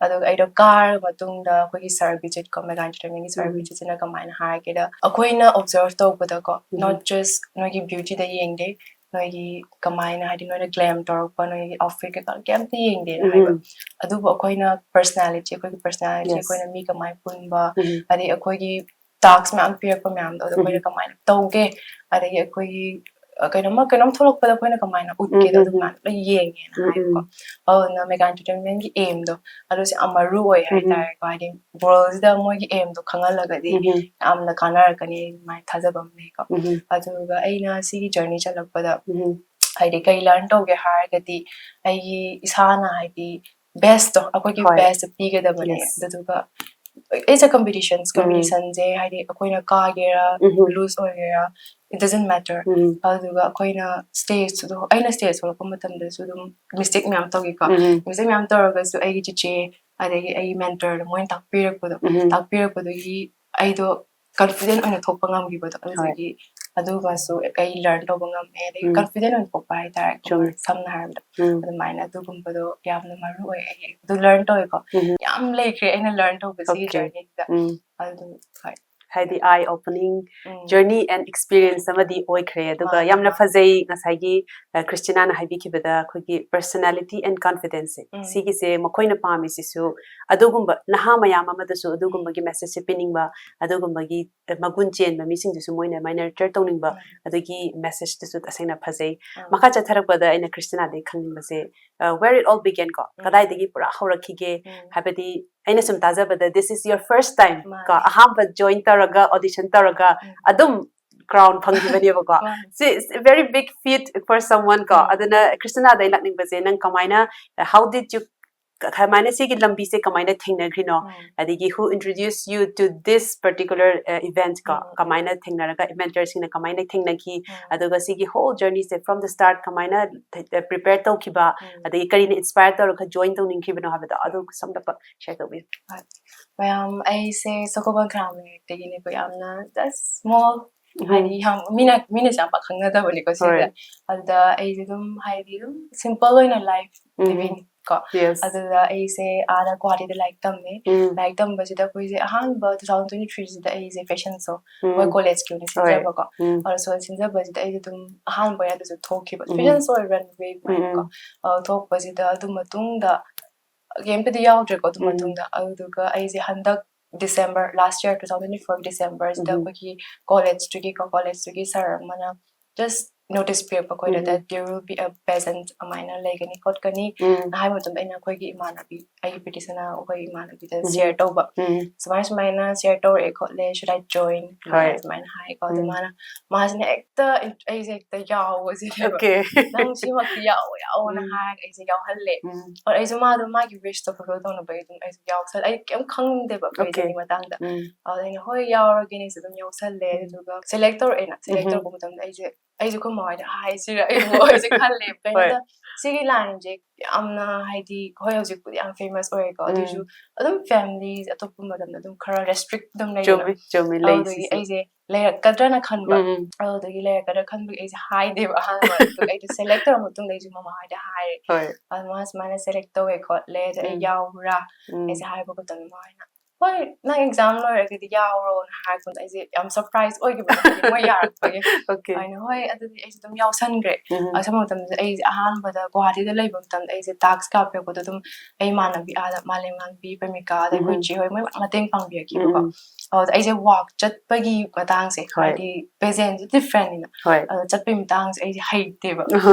ꯑꯗꯨꯒ ꯑꯩꯗꯣ ꯀꯥꯔ ꯃꯇꯨꯡꯗ ꯑꯩꯈꯣꯏꯒꯤ Sir ꯕꯤꯖꯤꯠ ꯀꯣ, Mega Entertainment ꯒꯤ Sir ꯎꯝ꯫ ꯕꯤꯖꯤꯠꯁꯤꯅ ꯀꯃꯥꯏꯅ ꯍꯥꯏꯒꯦꯗ, ꯑꯩꯈꯣꯏꯅ observe ꯇꯧꯕꯗꯀꯣ, ꯎꯝ꯫ not just ꯅꯣꯏꯒꯤ beauty ꯗ ꯌꯦꯡꯗꯦ, ꯅꯣꯏꯒꯤ ꯀꯃꯥꯏꯅ ꯍꯥꯏꯗꯤ ꯅꯣꯏꯅ glam ꯇꯧꯔꯛꯄ, ꯅꯣꯏꯒꯤ outfit ꯀꯩꯀꯥ ꯀꯩꯝꯇ ꯌꯦꯡꯗꯦꯅ ꯍꯥꯏꯕ꯫ ꯎꯝ꯫ ꯑꯗꯨꯕꯨ ꯑꯩꯈꯣꯏꯅ personality, ꯑꯩꯈꯣꯏꯒꯤ personality, Yes. ꯑꯩꯈꯣꯏꯅ ꯃꯤ ꯀꯃꯥꯏꯅ ꯄꯨꯟꯕ, ꯎꯝ꯫ ꯑꯗꯩ ꯑꯩꯈꯣꯏꯒꯤ task ꯃꯌꯥꯝ ꯄꯤꯔꯛꯄ ꯃꯌꯥꯝꯗꯣ ꯑꯗꯣ ꯑꯩꯈꯣꯏꯅ ꯎꯝ꯫ ꯀꯃꯥꯏꯅ ꯇꯧꯒꯦ, ꯑꯗꯒꯤ ꯑꯩꯈꯣꯏꯒꯤ ꯑ, ꯀꯩꯅꯣꯝꯃ ꯀꯩꯅꯣꯝ ꯊꯣꯛꯂꯛꯄꯗ ꯑꯩꯈꯣꯏꯅ ꯀꯃꯥꯏꯅ ꯎꯠꯀꯦꯗꯣ ꯎꯝ, ꯑꯗꯨ ꯎꯝ, ꯎꯝ꯫ ꯃꯌꯥꯝꯗꯣ ꯂꯣꯏ ꯌꯦꯡꯉꯦꯅ ꯎꯝ, ꯍꯥꯏꯕꯀꯣ꯫ ꯎꯝ꯫ ꯑꯗꯨꯅ Mega Entertainment ꯒꯤ aim ꯗꯣ ꯑꯗꯨꯁꯨ ꯌꯥꯝ ꯃꯔꯨ ꯑꯣꯏ ꯎꯝ, ꯎꯝ꯫ ꯍꯥꯏꯇꯥꯔꯦꯀꯣ꯫ ꯍꯥꯏꯗꯤ world ꯁꯤꯗ ꯃꯣꯏꯒꯤ aim ꯗꯣ ꯈꯪꯍꯜꯂꯒꯗꯤ ꯎꯝ, ꯎꯝ꯫ ꯌꯥꯝꯅ ꯀꯥꯟꯅꯔꯛꯀꯅꯤ ꯑꯗꯨꯃꯥꯏꯅ ꯊꯥꯖꯕ ꯑꯃ ꯂꯩꯀꯣ꯫ ꯎꯝ, ꯎꯝ꯫ ꯑꯗꯨꯒ ꯑꯩꯅ ꯁꯤꯒꯤ journey ꯆꯠꯂꯛꯄꯗ ꯎꯝ, ꯎꯝ꯫ ꯍꯥꯏꯗꯤ ꯀꯩ learn ꯇꯧꯒꯦ ꯍꯥꯏꯔꯒꯗꯤ ꯑꯩꯒꯤ ꯏꯁꯥꯅ ꯍꯥꯏꯗꯤ best ꯇꯣ ꯑꯩꯈꯣꯏꯒꯤ ꯍꯣꯏ꯫ best ꯄꯤꯒꯗꯕꯅꯦ꯫ Yes. ꯑꯗꯨꯗꯨꯒ it's a competitions, um. competition ꯁꯦ ꯍꯥꯏꯗꯤ ꯑꯩꯈꯣꯏꯅ ꯀꯥꯒꯦꯔꯥ, ꯎꯝ, ꯎꯝ꯫ lose ꯑꯣꯏꯒꯦꯔꯥ, it doesn't matter꯫ ꯎꯝ꯫ ꯑꯗꯨꯗꯨꯒ ꯑꯩꯈꯣꯏꯅ stage ꯇꯨ, ꯑꯩꯅ stage ꯊꯣꯛꯂꯛꯄ ꯃꯇꯝꯗꯁꯨ ꯑꯗꯨꯝ mistake ꯃꯌꯥꯝ ꯇꯧꯈꯤꯀꯣ꯫ ꯎꯝ, ꯎꯝ꯫ Mistake ꯃꯌꯥꯝ ꯇꯧꯔꯒꯁꯨ ꯑꯩꯒꯤ ꯆꯤꯆꯦ ꯑꯗꯒꯤ ꯑꯩꯒꯤ mentor ꯗꯣ ꯃꯣꯏꯅ ꯇꯥꯛꯄꯤꯔꯛꯄꯗꯣ, ꯎꯝ, ꯎꯝ꯫ ꯇꯥꯛꯄꯤꯔꯛꯄꯗꯒꯤ ꯑꯩꯗꯣ confident ꯑꯣꯏꯅ ꯊꯣꯛꯄ ꯉꯝꯈꯤꯕꯗꯣ, ꯍꯣꯏ꯫ ꯑꯗꯨꯗꯒꯤ ꯑꯗꯨꯃꯁꯨ ꯑꯩ learn ꯇꯧꯕ ꯉꯝꯃꯦ꯫ ꯑꯗꯒꯤ ꯎꯝ꯫ Confident ꯑꯣꯏꯅ ꯊꯣꯛꯄ ꯍꯥꯏꯇꯥꯔꯦ꯫ ꯆꯨꯝꯃꯦ꯫ ꯁꯝꯅ ꯍꯥꯏꯔꯕꯗ ꯎꯝ꯫ ꯑꯗꯨꯃꯥꯏꯅ ꯑꯗꯨꯒꯨꯝꯕꯗꯣ ꯌꯥꯝꯅ ꯃꯔꯨ ꯑꯣꯏ꯫ ꯑꯩ ꯑꯗꯨ learn ꯇꯧꯋꯦꯀꯣ꯫ ꯎꯝ꯫ ꯌꯥꯝ ꯂꯩꯈ꯭ꯔꯦ ꯑꯩꯅ learn ꯇꯧꯕ ꯁꯤꯒꯤ Okay. journey ꯁꯤꯗ꯫ ꯎꯝ꯫ ꯑꯗꯨ ꯍꯣꯏ꯫ ꯍꯥꯏꯗꯤ eye opening um. journey and experience ꯑꯃꯗꯤ ꯑꯣꯏꯈ꯭ꯔꯦ꯫ ꯑꯗꯨꯒ ꯃꯥꯅꯦ, ꯌꯥꯝꯅ ꯃꯥꯅꯦ꯫ ꯐꯖꯩ, ꯉꯁꯥꯏꯒꯤ, ꯑ, ꯀ꯭ꯔꯤꯁꯇꯤꯅꯥꯅ ꯍꯥꯏꯕꯤꯈꯤꯕꯗ ꯑꯩꯈꯣꯏꯒꯤ personality and confidence ꯁꯦ, ꯎꯝ꯫ ꯁꯤꯒꯤꯁꯦ ꯃꯈꯣꯏꯅ ꯄꯥꯝꯃꯤꯁꯤꯁꯨ ꯑꯗꯨꯒꯨꯝꯕ ꯅꯍꯥ ꯃꯌꯥꯝ ꯑꯃꯗꯁꯨ ꯑꯗꯨꯒꯨꯝꯕꯒꯤ message ꯁꯦ ꯄꯤꯅꯤꯡꯕ, ꯑꯗꯨꯒꯨꯝꯕꯒꯤ, ꯑ, ꯃꯒꯨꯟ ꯆꯦꯟꯕ ꯃꯤꯁꯤꯡꯗꯨꯁꯨ ꯃꯣꯏꯅ ꯑꯗꯨꯃꯥꯏꯅ nurture ꯇꯧꯅꯤꯡꯕ, ꯎꯝ꯫ ꯑꯗꯨꯒꯤ message ꯇꯨꯁꯨ ꯇꯁꯦꯡꯅ ꯐꯖꯩ꯫ ꯎꯝ꯫ ꯃꯈꯥ ꯆꯠꯊꯔꯛꯄꯗ ꯑꯩꯅ ꯀ꯭ꯔꯤꯁꯇꯤꯅꯥꯗꯒꯤ ꯈꯪꯅꯤꯡꯕꯁꯦ, ꯑ, where it all began ꯀꯣ, ꯎꯝ꯫ ꯀꯗꯥꯏꯗꯒꯤ ꯄꯨꯔꯥ ꯍꯧꯔꯛꯈꯤꯒꯦ? ꯎꯝ꯫ ꯍꯥꯏꯕꯗꯤ ꯑꯩꯅ ꯁꯨꯝ ꯇꯥꯖꯕꯗ this is your first time ꯀꯣ, ꯃꯥꯅꯦ꯫ ꯑꯍꯥꯟꯕ join ꯇꯧꯔꯒ, audition ꯇꯧꯔꯒ ꯎꯝ꯫ ꯑꯗꯨꯝ crown ꯐꯪꯈꯤꯕꯅꯦꯕꯀꯣ꯫ ꯃꯥꯅꯦ꯫ It's very big feat for someone ꯀꯣ꯫ ꯎꯝ꯫ ꯑꯗꯨꯅ ꯀ꯭ꯔꯤꯁꯇꯤꯅꯥꯗ ꯑꯩ ꯂꯥꯛꯅꯤꯡꯕꯁꯦ, ꯅꯪ ꯀꯃꯥꯏꯅ, how did you ꯀꯃꯥꯏꯅ ꯁꯤꯒꯤ ꯂꯝꯕꯤꯁꯦ ꯀꯃꯥꯏꯅ ꯊꯦꯡꯅꯈ꯭ꯔꯤꯅꯣ, ꯎꯝ. ꯑꯗꯒꯤ who introduced you to this particular uh, event ꯀꯣ, ꯎꯝ. ꯀꯃꯥꯏꯅ ꯊꯦꯡꯅꯔꯒ, mentorꯁꯤꯡꯅ ꯀꯃꯥꯏꯅ ꯊꯦꯡꯅꯈꯤ, ꯎꯝ. ꯑꯗꯨꯒ ꯁꯤꯒꯤ whole journeyꯁꯦ from the start ꯀꯃꯥꯏꯅ prepare ꯇꯧꯈꯤꯕ, ꯎꯝ. ꯑꯗꯒꯤ ꯀꯔꯤꯅ inspire ꯇꯧꯔꯒ join ꯇꯧꯅꯤꯡꯈꯤꯕꯅꯣ ꯍꯥꯏꯕꯗꯣ ꯑꯗꯨ ꯁꯝꯂꯞꯄ share ꯇꯧꯕꯤꯌꯨ. ꯃꯌꯥꯝ, ꯑꯩꯁꯦ ꯁꯒꯣꯜꯕꯟ ꯈꯅꯥꯃꯌꯦꯛꯇꯒꯤꯅꯦꯀꯣ, ꯌꯥꯝꯅ just small, ꯍꯥꯏꯗꯤ ꯌꯥꯝ ꯃꯤꯅ ꯃꯤꯅꯁꯨ ꯌꯥꯝ ꯄꯥꯛ ꯈꯪꯅꯗꯕꯅꯤꯀꯣ ꯁꯤꯁꯦ. ꯍꯣꯏ. ꯑꯗꯨꯗ ꯑꯩꯁꯦ ꯑꯗꯨꯝ ꯍꯥꯏꯗꯤ ꯑꯗꯨꯝ simple ꯑꯣꯏꯅ life ꯎꯝ. living ꯀꯣ. Yes. ꯑꯗꯨꯗ ꯑꯩꯁꯦ ꯑꯥꯗ ꯒꯨꯋꯥꯍꯥꯇꯤꯗ ꯂꯥꯏꯔꯤꯛ ꯇꯝꯃꯦ. ꯎꯝ. ꯂꯥꯏꯔꯤꯛ ꯇꯝꯕꯁꯤꯗ ꯑꯩꯈꯣꯏꯁꯦ ꯑꯍꯥꯟꯕ two thousand twenty three ꯁꯤꯗ ꯑꯩꯁꯦ fashion show, ꯎꯝ. ꯃꯣꯏ collegeꯀꯤ ꯑꯣꯏꯅ ꯍꯣꯏ. ꯁꯤꯟꯖꯕꯀꯣ. ꯎꯝ. ꯑꯗꯣ show ꯁꯤꯟꯖꯕꯁꯤꯗ ꯑꯩꯁꯦ ꯑꯗꯨꯝ ꯑꯍꯥꯟꯕ ꯑꯣꯏꯅ ꯑꯗꯨꯁꯨ ꯊꯣꯛꯈꯤꯕ. ꯎꯝ. Fashion show runway ꯑꯗꯨꯃꯥꯏꯅꯀꯣ. ꯎꯝ. ꯑꯗꯣ ꯊꯣꯛꯄꯁꯤꯗ ꯑꯗꯨ ꯃꯇꯨꯡꯗ ꯀꯩꯝꯇꯗꯤ ꯌꯥꯎꯗ꯭ꯔꯦꯀꯣ ꯑꯗꯨ ꯎꯝ. ꯃꯇꯨꯡꯗ꯫ ꯑꯗꯨꯗꯨꯒ ꯑꯩꯁꯦ ꯍꯟꯗꯛ December, last year two thousand twenty four Decemberꯁꯤꯗ ꯎꯝ. ꯑꯩꯈꯣꯏꯒꯤ collegeꯇꯨꯒꯤꯀꯣ, collegeꯇꯨꯒꯤ sir ꯑꯃꯅ just notice ꯄꯤꯔꯛꯄ ꯑꯩꯈꯣꯏꯗ, ꯎꯝ. that there will be a pageant ꯑꯗꯨꯃꯥꯏꯅ ꯂꯩꯒꯅꯤ ꯈꯣꯠꯀꯅꯤ ꯎꯝ. ꯍꯥꯏꯕ ꯃꯇꯝꯗ ꯑꯩꯅ ꯑꯩꯈꯣꯏꯒꯤ ꯏꯃꯥꯟꯅꯕꯤ, ꯑꯩꯒꯤ ꯄ꯭ꯔꯤꯇꯤꯁꯅ ꯑꯩꯈꯣꯏ ꯏꯃꯥꯟꯅꯕꯤꯗ ꯎꯝ. share ꯇꯧꯕ, ꯎꯝ. ꯁꯨꯃꯥꯏ ꯁꯨꯃꯥꯏꯅ share ꯇꯧꯔꯛꯑꯦ ꯈꯣꯠꯂꯦ, should I join? ꯍꯣꯏ. ꯑꯗꯨꯃꯥꯏꯅ ꯍꯥꯏꯀꯣ꯫ ꯑꯗꯨ ꯎꯝ. ꯃꯥꯅ, ꯃꯥꯁꯤꯅ ꯍꯦꯛꯇ ꯑꯩꯁꯦ ꯍꯦꯛꯇ ꯌꯥꯎꯕꯁꯤꯅꯦꯕ꯫ Okay. "ꯅꯪ ꯁꯤꯃꯛꯇꯤ ꯌꯥꯎꯑꯣ, ꯌꯥꯎꯑꯣꯅ" ꯎꯝ. ꯍꯥꯏꯔꯒ ꯑꯩꯁꯦ ꯌꯥꯎꯍꯜꯂꯦ꯫ ꯎꯝ. ꯑꯗꯣ ꯑꯩꯁꯨ ꯃꯥꯗꯣ ꯃꯥꯒꯤ wishꯇꯣ fulfill ꯇꯧꯅꯕꯒꯤ ꯑꯗꯨꯝ ꯑꯩꯁꯨ ꯌꯥꯎꯁꯜ-, ꯑꯩ ꯀꯩꯝ ꯈꯪꯗꯦꯕ Okay. fashion ꯒꯤ ꯃꯇꯥꯡꯗ꯫ ꯎꯝ. ꯑꯗ ꯑꯩꯅ ꯍꯣꯏ ꯌꯥꯎꯔꯒꯦꯅꯦ ꯑꯗꯨꯝ ꯌꯥꯎꯁꯜꯂꯦ꯫ ꯎꯝ. ꯑꯗꯨꯗꯨꯒ select ꯇꯧꯔꯛꯑꯦꯅ, select ꯎꯝ. ꯇꯧꯔꯛꯄ ꯃꯇꯝꯗ ꯑꯩꯁꯦ, ꯑꯩꯁꯨ ꯑꯩꯈꯣꯏ ꯃꯥ ꯍꯣꯏꯗ ꯍꯥꯏꯁꯤꯔꯥ, ꯑꯩ ꯃꯣꯏꯁꯦ ꯈꯜꯂꯦꯕ꯫ ꯍꯣꯏ. ꯀꯩꯅꯣꯗ ꯁꯤꯒꯤ lineꯁꯦ ꯌꯥꯝꯅ ꯍꯥꯏꯗꯤ, ꯍꯣꯏ ꯍꯧꯖꯤꯛꯄꯨꯗꯤ ꯌꯥꯝ famous ꯑꯣꯏꯔꯦꯀꯣ, ꯎꯝ. ꯑꯗꯨꯏꯁꯨ ꯑꯗꯨꯝ families ꯑꯇꯣꯞꯄ ꯃꯇꯝꯗ ꯑꯗꯨꯝ ꯈꯔ restrict ꯑꯗꯨꯝ ꯂꯩꯗꯅ꯫ ꯆꯨꯝꯃꯤ, ꯆꯨꯝꯃꯤ, ꯂꯩ ꯑꯗꯨꯗꯒꯤ ꯁꯤꯁꯦ. ꯑꯩꯁꯦ ꯂꯩꯔꯛꯀꯗ꯭ꯔꯅ ꯈꯟꯕ꯫ ꯎꯝ, ꯎꯝ. ꯑꯗꯨꯗꯒꯤ ꯂꯩꯔꯛꯀꯗ꯭ꯔꯥ ꯈꯟꯕꯒꯤ ꯑꯩꯁꯦ ꯍꯥꯏꯗꯦꯕ ꯑꯍꯥꯟꯕ꯫ ꯑꯗꯨꯒ ꯑꯩꯗꯣ select ꯇꯧꯔ ꯃꯇꯨꯡꯗ ꯑꯩꯁꯦ ꯃꯃꯥ ꯍꯣꯏꯗ ꯍꯥꯏꯔꯦ꯫ ꯍꯣꯏ. ꯑꯗ ꯃꯥ ꯁꯨꯃꯥꯏꯅ select ꯇꯧꯋꯦ ꯈꯣꯠꯂꯦ, ꯑꯗ ꯑꯩ ꯎꯝ. ꯌꯥꯎꯕ꯭ꯔꯥ? ꯎꯝ. ꯑꯩꯁꯦ ꯍꯥꯏꯕ ꯃꯇꯝꯗ ꯃꯥ ꯍꯣꯏꯅ, "ꯍꯣꯏ, ꯅꯪ exam ꯂꯣꯏꯔꯒꯗꯤ ꯌꯥꯎꯔꯣꯅ" ꯍꯥꯏꯔꯛꯄꯗ ꯑꯩꯁꯦ ꯌꯥꯝ surprise ꯑꯣꯏꯈꯤꯕ, ꯍꯥꯏꯗꯤ ꯃꯣꯏ ꯌꯥꯔꯛꯄꯒꯤ꯫ Okay. ꯑꯩꯅ, "ꯍꯣꯏ, ꯑꯗꯨꯗꯤ ꯑꯩꯁꯨ ꯑꯗꯨꯝ ꯌꯥꯎꯁꯟꯈ꯭ꯔꯦ"꯫ ꯎꯝ. ꯑꯁꯨꯝꯕ ꯃꯇꯝꯗ ꯑꯩꯁꯦ ꯑꯍꯥꯟꯕꯗ ꯒꯨꯋꯥꯍꯥꯇꯤꯗ ꯂꯩꯕ ꯃꯇꯝꯗ ꯑꯩꯁꯦ task ꯀꯥꯞꯄꯦꯀꯣ, ꯑꯗꯨꯝ ꯑꯩ ꯏꯃꯥꯟꯅꯕꯤ ꯑꯥꯗ ꯃꯥꯂꯦꯝꯉꯥꯟꯕꯤ, ꯄ꯭ꯔꯦꯃꯤꯀꯥ, ꯑꯗꯩ ꯑꯩꯈꯣꯏ ꯎꯝ. ꯆꯦ ꯍꯣꯏ ꯃꯣꯏ ꯃꯌꯥꯝ ꯃꯇꯦꯡ ꯄꯥꯡꯕꯤꯔꯛꯈꯤꯕꯀꯣ꯫ ꯎꯝ. ꯑꯗꯨꯗ ꯑꯩꯁꯦ walk ꯆꯠꯄꯒꯤ ꯃꯇꯥꯡꯁꯦ, ꯍꯣꯏ. ꯍꯥꯏꯗꯤ pageantꯁꯦ differentꯅꯤꯅ꯫ ꯍꯣꯏ. ꯑꯗꯣ ꯆꯠꯄꯒꯤ ꯃꯇꯥꯡꯁꯦ ꯑꯩꯁꯦ ꯍꯩꯇꯦꯕ꯫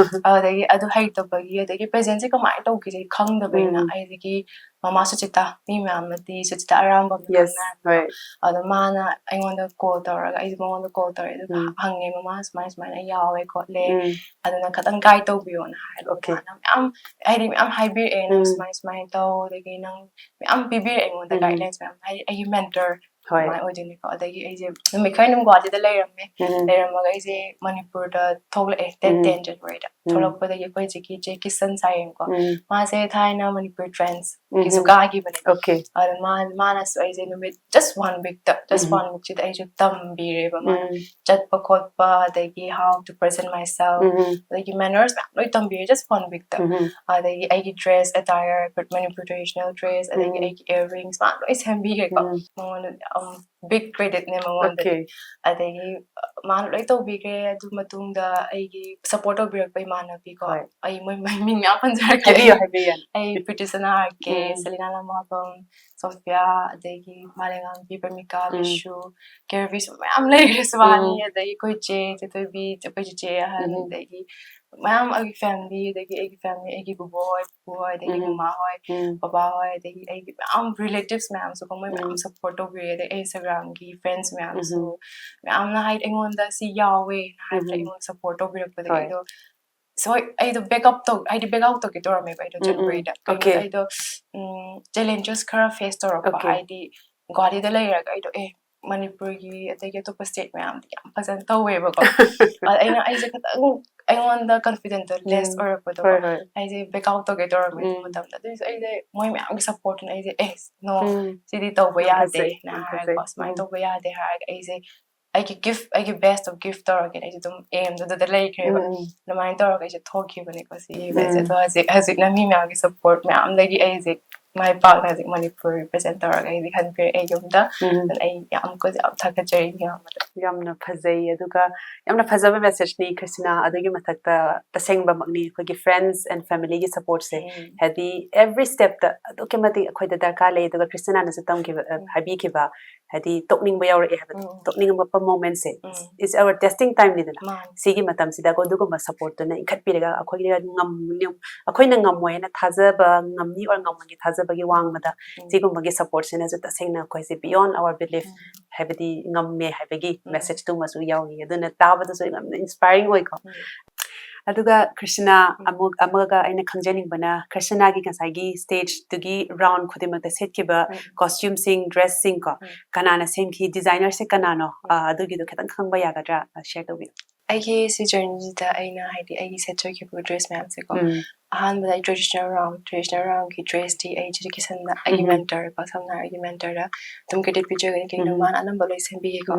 ꯑꯗꯨꯗꯒꯤ ꯑꯗꯨ ꯍꯩꯇꯕꯒꯤ, ꯑꯗꯒꯤ pageantꯁꯦ ꯀꯃꯥꯏꯅ ꯇꯧꯒꯦꯁꯦ ꯈꯪꯗꯕꯅꯤꯅ, ꯎꯝ. ꯑꯩꯗꯒꯤ ꯃꯃꯥ ꯁꯨꯆꯤꯇꯥ, ꯃꯤ ꯃꯌꯥꯝꯅꯗꯤ ꯁꯨꯆꯤꯇꯥ ꯑꯔꯥꯝꯕꯝꯅ Yes, ꯈꯪꯅꯔꯝꯃꯤ꯫ ꯍꯣꯏ. ꯑꯗꯣ ꯃꯥꯅ ꯑꯩꯉꯣꯟꯗ ꯀꯣꯜ ꯇꯧꯔꯒ, ꯑꯩꯁꯦ ꯃꯉꯣꯟꯗ ꯀꯣꯜ ꯇꯧꯔꯦ, ꯑꯗꯨꯒ ꯎꯝ. ꯍꯪꯉꯦ, "ꯃꯃꯥ ꯁꯨꯃꯥꯏ ꯁꯨꯃꯥꯏꯅ ꯌꯥꯎꯋꯦ ꯈꯣꯠꯂꯦ, ꯎꯝ. ꯑꯗꯨꯅ ꯈꯤꯇꯪ ꯒꯥꯏꯗ ꯇꯧꯕꯤꯌꯣꯅ" ꯍꯥꯏꯔꯒ Okay. ꯃꯥꯅ ꯃꯌꯥꯝ, ꯍꯥꯏꯗꯤ ꯃꯌꯥꯝ ꯍꯥꯏꯕꯤꯔꯛꯑꯦ, "ꯅꯪ ꯎꯝ. ꯁꯨꯃꯥꯏ ꯁꯨꯃꯥꯏꯅ ꯇꯧ", ꯑꯗꯒꯤ ꯅꯪ ꯃꯌꯥꯝ ꯄꯤꯕꯤꯔꯛꯑꯦ ꯑꯩꯉꯣꯟꯗ, ꯎꯝ. ꯒꯥꯏꯗꯂꯥꯏꯟꯁ ꯃꯌꯥꯝ, ꯍꯥꯏꯗꯤ ꯑꯩꯒꯤ ꯃꯦꯟꯇꯔ ꯍꯣꯏ. ꯑꯗꯨꯃꯥꯏꯅ ꯑꯣꯏꯗꯣꯏꯅꯤꯀꯣ꯫ ꯑꯗꯒꯤ ꯑꯩꯁꯦ ꯅꯨꯃꯤꯠ ꯈꯔ ꯑꯗꯨꯝ ꯒꯨꯋꯥꯍꯥꯇꯤꯗ ꯂꯩꯔꯝꯃꯦ, ꯎꯝ. ꯂꯩꯔꯝꯃꯒ ꯑꯩꯁꯦ ꯃꯅꯤꯄꯨꯔꯗ ꯊꯣꯛꯂꯛꯑꯦ, ꯗꯦꯠ ꯎꯝ. ꯇꯦꯟ ꯖꯅꯋꯥꯔꯤꯗ ꯎꯝ. ꯊꯣꯛꯂꯛꯄꯗꯒꯤ ꯑꯩꯈꯣꯏ ꯍꯧꯖꯤꯛꯀꯤ ꯆꯦ ꯀꯤꯁꯟ ꯁꯥꯏꯌꯦꯡꯀꯣ, ꯎꯝ. ꯃꯥꯁꯦ ꯊꯥꯏꯅ ꯃꯅꯤꯄꯨꯔ ꯇ꯭ꯔꯦꯟꯁꯀꯤꯁꯨ ꯎꯝ. ꯀꯥꯈꯤꯕꯅꯦ꯫ Okay. ꯑꯗ ꯃꯥ, ꯃꯥꯅꯁꯨ ꯑꯩꯁꯦ ꯅꯨꯃꯤꯠ, just one week ꯇ, just ꯎꯝ. one week ꯁꯤꯗ ꯑꯩꯁꯨ ꯇꯝꯕꯤꯔꯦꯕ ꯃꯥꯅ꯫ ꯎꯝ. ꯆꯠꯄ ꯈꯣꯠꯄ, ꯑꯗꯒꯤ how to present myself, ꯎꯝ. ꯑꯗꯒꯤ ꯃꯦꯅꯔꯁ ꯃꯌꯥꯝ ꯂꯣꯏ ꯇꯝꯕꯤꯔꯦ, just one week ꯇ꯫ ꯎꯝ. ꯑꯗꯒꯤ ꯑꯩꯒꯤ dress attire, Manipur traditional dress, ꯑꯗꯒꯤ ꯎꯝ. ꯑꯩꯒꯤ ꯏꯌꯥꯔꯤꯡꯁ ꯃꯥ ꯂꯣꯏ ꯁꯦꯝꯕꯤꯔꯦꯀꯣ꯫ ꯎꯝ. ꯃꯉꯣꯟꯗ ꯌꯥꯝ ꯕꯤꯛ ꯀ꯭ꯔꯦꯗꯤꯠꯅꯦ ꯃꯉꯣꯟꯗ꯫ Okay. ꯑꯗꯒꯤ ꯃꯥꯅ ꯂꯣꯏ ꯇꯧꯕꯤꯈ꯭ꯔꯦ꯫ ꯑꯗꯨ ꯃꯇꯨꯡꯗ ꯑꯩꯒꯤ ꯁꯞꯄꯣꯔꯠ ꯇꯧꯕꯤꯔꯛꯄ ꯏꯃꯥꯟꯅꯕꯤꯀꯣ, ꯍꯣꯏ. ꯑꯩ ꯃꯣꯏ, ꯃꯣꯏ ꯃꯤꯡ ꯃꯌꯥꯝ ꯄꯟꯖꯔꯛꯀꯦ꯫ ꯍꯥꯏꯕꯤꯌꯨ, ꯍꯥꯏꯕꯤꯌꯨ, ꯌꯥꯅꯤ. ꯑꯩ ꯄ꯭ꯔꯤꯇꯤꯁꯅꯥ ꯑꯥꯔꯀꯦ, ꯎꯝ. ꯁꯦꯂꯤꯅꯥ ꯂꯃꯥꯕꯝ, ꯁꯣꯐꯤꯌꯥ, ꯑꯗꯒꯤ ꯃꯥꯂꯦꯝꯉꯥꯡꯕꯤ ꯄ꯭ꯔꯃꯤꯀꯥ, ꯎꯝ. ꯕꯤꯁꯨ, ꯀꯦꯔꯕꯤꯁ ꯃꯌꯥꯝ ꯂꯩꯈ꯭ꯔꯦ, ꯁꯨꯕꯥꯅꯤ, ꯎꯝ. ꯑꯗꯒꯤ ꯑꯩꯈꯣꯏ ꯆꯦ, ꯑꯩꯈꯣꯏ ꯆꯤꯆꯦ ꯑꯍꯟ, ꯎꯝ. ꯑꯗꯒꯤ ꯃꯌꯥꯝ ꯑꯩꯒꯤ ꯐꯦꯃꯤꯂꯤ, ꯑꯗꯒꯤ ꯑꯩꯒꯤ ꯐꯦꯃꯤꯂꯤ, ꯑꯩꯒꯤ ꯕꯨꯕꯣꯛ ꯍꯣꯏ, ꯄꯨꯄꯨ ꯍꯣꯏ, ꯑꯗꯒꯤ ꯎꯝ. ꯃꯃꯥ ꯍꯣꯏ, ꯎꯝ. ꯕꯕꯥ ꯍꯣꯏ, ꯑꯗꯒꯤ ꯑꯩꯒꯤ ꯃꯌꯥꯝ ꯔꯤꯂꯦꯇꯤꯚꯁ ꯃꯌꯥꯝꯁꯨꯀꯣ, ꯃꯣꯏ ꯃꯌꯥꯝ ꯎꯝ. ꯁꯞꯄꯣꯔꯠ ꯇꯧꯕꯤꯔꯦ꯫ ꯑꯗꯩ ꯑꯩ ꯏꯟꯁꯇꯥꯒ꯭ꯔꯥꯝꯒꯤ ꯐ꯭ꯔꯦꯟꯁ ꯃꯌꯥꯝꯁꯨ ꯎꯝ. ꯃꯌꯥꯝꯅ ꯍꯥꯏꯗꯤ ꯑꯩꯉꯣꯟꯗ ꯁꯤ ꯌꯥꯎꯋꯦꯅ ꯍꯥꯏꯕꯗ ꯎꯝ. ꯑꯩꯉꯣꯟꯗ ꯁꯞꯄꯣꯔꯠ ꯇꯧꯕꯤꯔꯛꯄꯗꯒꯤ ꯍꯣꯏ. ꯑꯩꯗꯣ, ꯁꯣꯏ, ꯑꯩꯗꯣ ꯕꯦꯛꯑꯞ ꯇꯧ, ꯍꯥꯏꯗꯤ ꯕꯦꯛꯑꯞ ꯇꯧꯒꯦ ꯇꯧꯔꯝꯃꯦꯕ ꯑꯩꯗꯣ ꯎꯝ, ꯎꯝ. ꯖꯅꯋꯥꯔꯤꯗ꯫ Okay. ꯑꯩꯗꯣ, ꯎꯝ, ꯆꯦꯂꯦꯟꯖꯦꯁ ꯈꯔ ꯐꯦꯁ ꯇꯧꯔꯛꯄ, Okay. ꯍꯥꯏꯗꯤ ꯒꯨꯋꯥꯍꯥꯇꯤꯗ ꯂꯩꯔꯒ ꯑꯩꯗꯣ, ꯑꯦ, ꯃꯅꯤꯄꯨꯔꯒꯤ ꯑꯗꯒꯤ ꯑꯇꯣꯞꯄ ꯁ꯭ꯇꯦꯠ ꯃꯌꯥꯝꯗꯤ ꯌꯥꯝ ꯐꯖꯅ ꯇꯧꯋꯦꯕꯀꯣ꯫ ꯑꯗ ꯑꯩꯅ, ꯑꯩꯁꯦ ꯈꯤꯇꯪ ꯑꯩꯉꯣꯟꯗ ꯀꯟꯐꯤꯗꯦꯟꯁꯇꯣ ꯂꯦꯁ ꯎꯝ. ꯑꯣꯏꯔꯛꯄꯗꯣ, ꯍꯣꯏ, ꯍꯣꯏ. ꯑꯩꯁꯦ ꯕꯦꯛꯑꯞ ꯇꯧꯒꯦ ꯇꯧꯔꯝꯃꯦ ꯑꯗꯨ ꯎꯝ. ꯃꯇꯝꯗ꯫ ꯑꯗꯨꯏꯁꯨ ꯑꯩꯁꯦ ꯃꯣꯏ ꯃꯌꯥꯝꯒꯤ ꯁꯞꯄꯣꯔꯠꯇꯨꯅ ꯑꯩꯁꯦ, "ꯑꯦ, no, ꯎꯝ. ꯁꯤꯗꯤ ꯇꯧꯕ ꯌꯥꯝ ꯐꯖꯩ, ꯌꯥꯗꯦꯅ" ꯌꯥꯝ ꯍꯥꯏꯔꯒꯀꯣ, ꯐꯖꯩ. ꯁꯨꯃꯥꯏꯅ ꯎꯝ. ꯇꯧꯕ ꯌꯥꯗꯦ ꯍꯥꯏꯔꯒ ꯑꯩꯁꯦ ꯑꯩꯒꯤ ꯒꯤꯐ, ꯑꯩꯒꯤ ꯕꯦꯁꯇꯣ ꯒꯤꯐ ꯇꯧꯔꯒꯦꯅ ꯑꯩꯁꯦ ꯑꯗꯨꯝ ꯑꯦꯝꯗꯣ ꯑꯗꯨꯗ ꯂꯩꯈ꯭ꯔꯦꯕ꯫ ꯎꯝ, ꯎꯝ. ꯑꯗꯨꯃꯥꯏꯅ ꯇꯧꯔꯒ ꯑꯩꯁꯦ ꯊꯣꯛꯈꯤꯕꯅꯦꯀꯣ ꯁꯤꯒꯤ ꯏꯚꯦꯟꯠꯁꯦ꯫ ꯎꯝ. ꯑꯗꯣ ꯍꯧꯖꯤꯛ, ꯍꯧꯖꯤꯛꯅ ꯃꯤ ꯃꯌꯥꯝꯒꯤ ꯁꯞꯄꯣꯔꯠ ꯃꯌꯥꯝꯗꯒꯤ ꯑꯩꯁꯦ ꯃꯥꯏ ꯄꯥꯛꯅ ꯍꯧꯖꯤꯛ ꯃꯅꯤꯄꯨꯔ ꯔꯤꯄ꯭ꯔꯖꯦꯟ ꯇꯧꯔꯒ ꯑꯩꯗꯤ ꯍꯟꯈ꯭ꯔꯦ ꯑꯩ ꯌꯨꯝꯗ꯫ ꯎꯝ. ꯑꯗꯨꯅ ꯑꯩ ꯌꯥꯝ ꯀꯨꯏ-, ꯌꯥꯝ ꯊꯥꯒꯠꯆꯔꯤ ꯃꯌꯥꯝ ꯑꯗꯣ꯫ ꯌꯥꯝꯅ ꯐꯖꯩ, ꯑꯗꯨꯒ ꯌꯥꯝꯅ ꯐꯖꯕ ꯃꯦꯁꯦꯖꯅꯤ ꯀ꯭ꯔꯤꯁꯇꯤꯅꯥ꯫ ꯑꯗꯨꯒꯤ ꯃꯊꯛꯇ ꯇꯁꯦꯡꯕꯃꯛꯅꯤ ꯑꯩꯈꯣꯏꯒꯤ friends and familyꯒꯤ supportꯁꯦ, ꯎꯝ. ꯍꯥꯏꯗꯤ every stepꯇ ꯑꯗꯨꯛꯀꯤ ꯃꯇꯤꯛ ꯑꯩꯈꯣꯏꯗ ꯗꯔꯀꯥꯔ ꯂꯩ꯫ ꯑꯗꯨꯒ ꯀ꯭ꯔꯤꯁꯇꯤꯅꯥꯅꯁꯨ ꯇꯝꯈꯤꯕ, ꯑ, ꯎꯝ. ꯍꯥꯏꯕꯤꯈꯤꯕ, ꯍꯥꯏꯗꯤ ꯇꯣꯛꯅꯤꯡꯕ ꯌꯥꯎꯔꯛꯑꯦ ꯍꯥꯏꯕꯗꯣ, ꯎꯝ. ꯇꯣꯛꯅꯤꯡꯉꯛꯄ momentꯁꯦ, ꯎꯝ. it's our testing timeꯅꯤꯗꯅ꯫ ꯃꯥꯅꯤ. ꯁꯤꯒꯤ ꯃꯇꯝꯁꯤꯗ ꯑꯗꯨꯒꯨꯝꯕ supportꯇꯨꯅ ꯏꯟꯈꯠꯄꯤꯔꯒ ꯑꯩꯈꯣꯏꯒꯤ ꯉꯝ-, ꯑꯩꯈꯣꯏꯅ ꯉꯝꯃꯣꯏ ꯍꯥꯏꯅ ꯊꯥꯖꯕ, ꯉꯝꯅꯤ or ꯉꯝꯃꯣꯏꯒꯤ ꯊꯥꯖꯕ ꯇꯧꯕꯒꯤ ꯋꯥꯡꯃꯗ ꯁꯤꯒꯨꯝꯕꯒꯤ ꯁꯄꯣꯔꯠꯁꯤꯅꯁꯨ ꯇꯁꯦꯡꯅ ꯑꯩꯈꯣꯏꯁꯦ beyond our belief, ꯍꯥꯏꯕꯗꯤ ꯉꯝꯃꯦ ꯍꯥꯏꯕꯒꯤ ꯃꯦꯁꯦꯖꯇꯨꯃꯁꯨ ꯌꯥꯎꯏ꯫ ꯑꯗꯨꯅ ꯇꯥꯕꯗꯁꯨ ꯌꯥꯝꯅ ꯏꯟꯁꯄꯥꯏꯔꯤꯡ ꯑꯣꯏꯀꯣ꯫ ꯑꯗꯨꯒ ꯀ꯭ꯔꯤꯁꯅꯥ, ꯑꯃꯨꯛ ꯑꯃꯒ ꯑꯩꯅ ꯈꯪꯖꯅꯤꯡꯕꯅ, ꯀ꯭ꯔꯤꯁꯅꯥꯒꯤ ꯉꯁꯥꯏꯒꯤ ꯁ꯭ꯇꯦꯖꯇꯨꯒꯤ ꯔꯥꯎꯟ ꯈꯨꯗꯤꯡꯃꯛꯇ ꯁꯦꯠꯈꯤꯕ ꯀꯣꯁꯇ꯭ꯌꯨꯝꯁꯤꯡ, ꯗ꯭ꯔꯦꯁꯁꯤꯡ ꯀꯣ, ꯀꯅꯥꯅ ꯁꯦꯝꯈꯤ, ꯗꯤꯖꯥꯏꯅꯔꯁꯦ ꯀꯅꯥꯅꯣ? ꯑ, ꯑꯗꯨꯒꯤꯗꯣ ꯈꯤꯇꯪ ꯈꯪꯕ ꯌꯥꯒꯗ꯭ꯔꯥ? ꯑ, ꯁꯤꯌꯔ ꯇꯧꯕꯤꯌꯨ꯫ ꯑꯩꯒꯤ ꯁꯤ ꯖꯔꯅꯤꯁꯤꯗ ꯑꯩꯅ, ꯍꯥꯏꯗꯤ, ꯑꯩꯒꯤ ꯁꯦꯠꯆꯈꯤꯕ ꯗ꯭ꯔꯦꯁ ꯃꯌꯥꯝꯁꯦꯀꯣ, ꯑꯍꯥꯟꯕꯗ ꯑꯩ ꯇ꯭ꯔꯦꯗꯤꯁꯅꯦꯜ ꯔꯥꯎꯟ, ꯇ꯭ꯔꯦꯗꯤꯁꯅꯦꯜ ꯔꯥꯎꯟꯒꯤ ꯗ꯭ꯔꯦꯁꯇꯤ ꯑꯩ ꯖꯦꯀꯤ ꯁꯟꯗ, ꯑꯩꯒꯤ ꯃꯦꯟꯇꯔꯀꯣ, ꯁꯝꯅ ꯍꯥꯏꯔꯕꯗ ꯑꯩꯒꯤ ꯃꯦꯟꯇꯔꯗ ꯑꯗꯨꯝ ꯀ꯭ꯔꯦꯗꯤꯠ ꯄꯤꯖꯒꯅꯤ, ꯀꯩꯒꯤꯅꯣ ꯃꯥꯅ ꯑꯅꯝꯕ ꯂꯣꯏ ꯁꯦꯝꯕꯤꯌꯦꯀꯣ꯫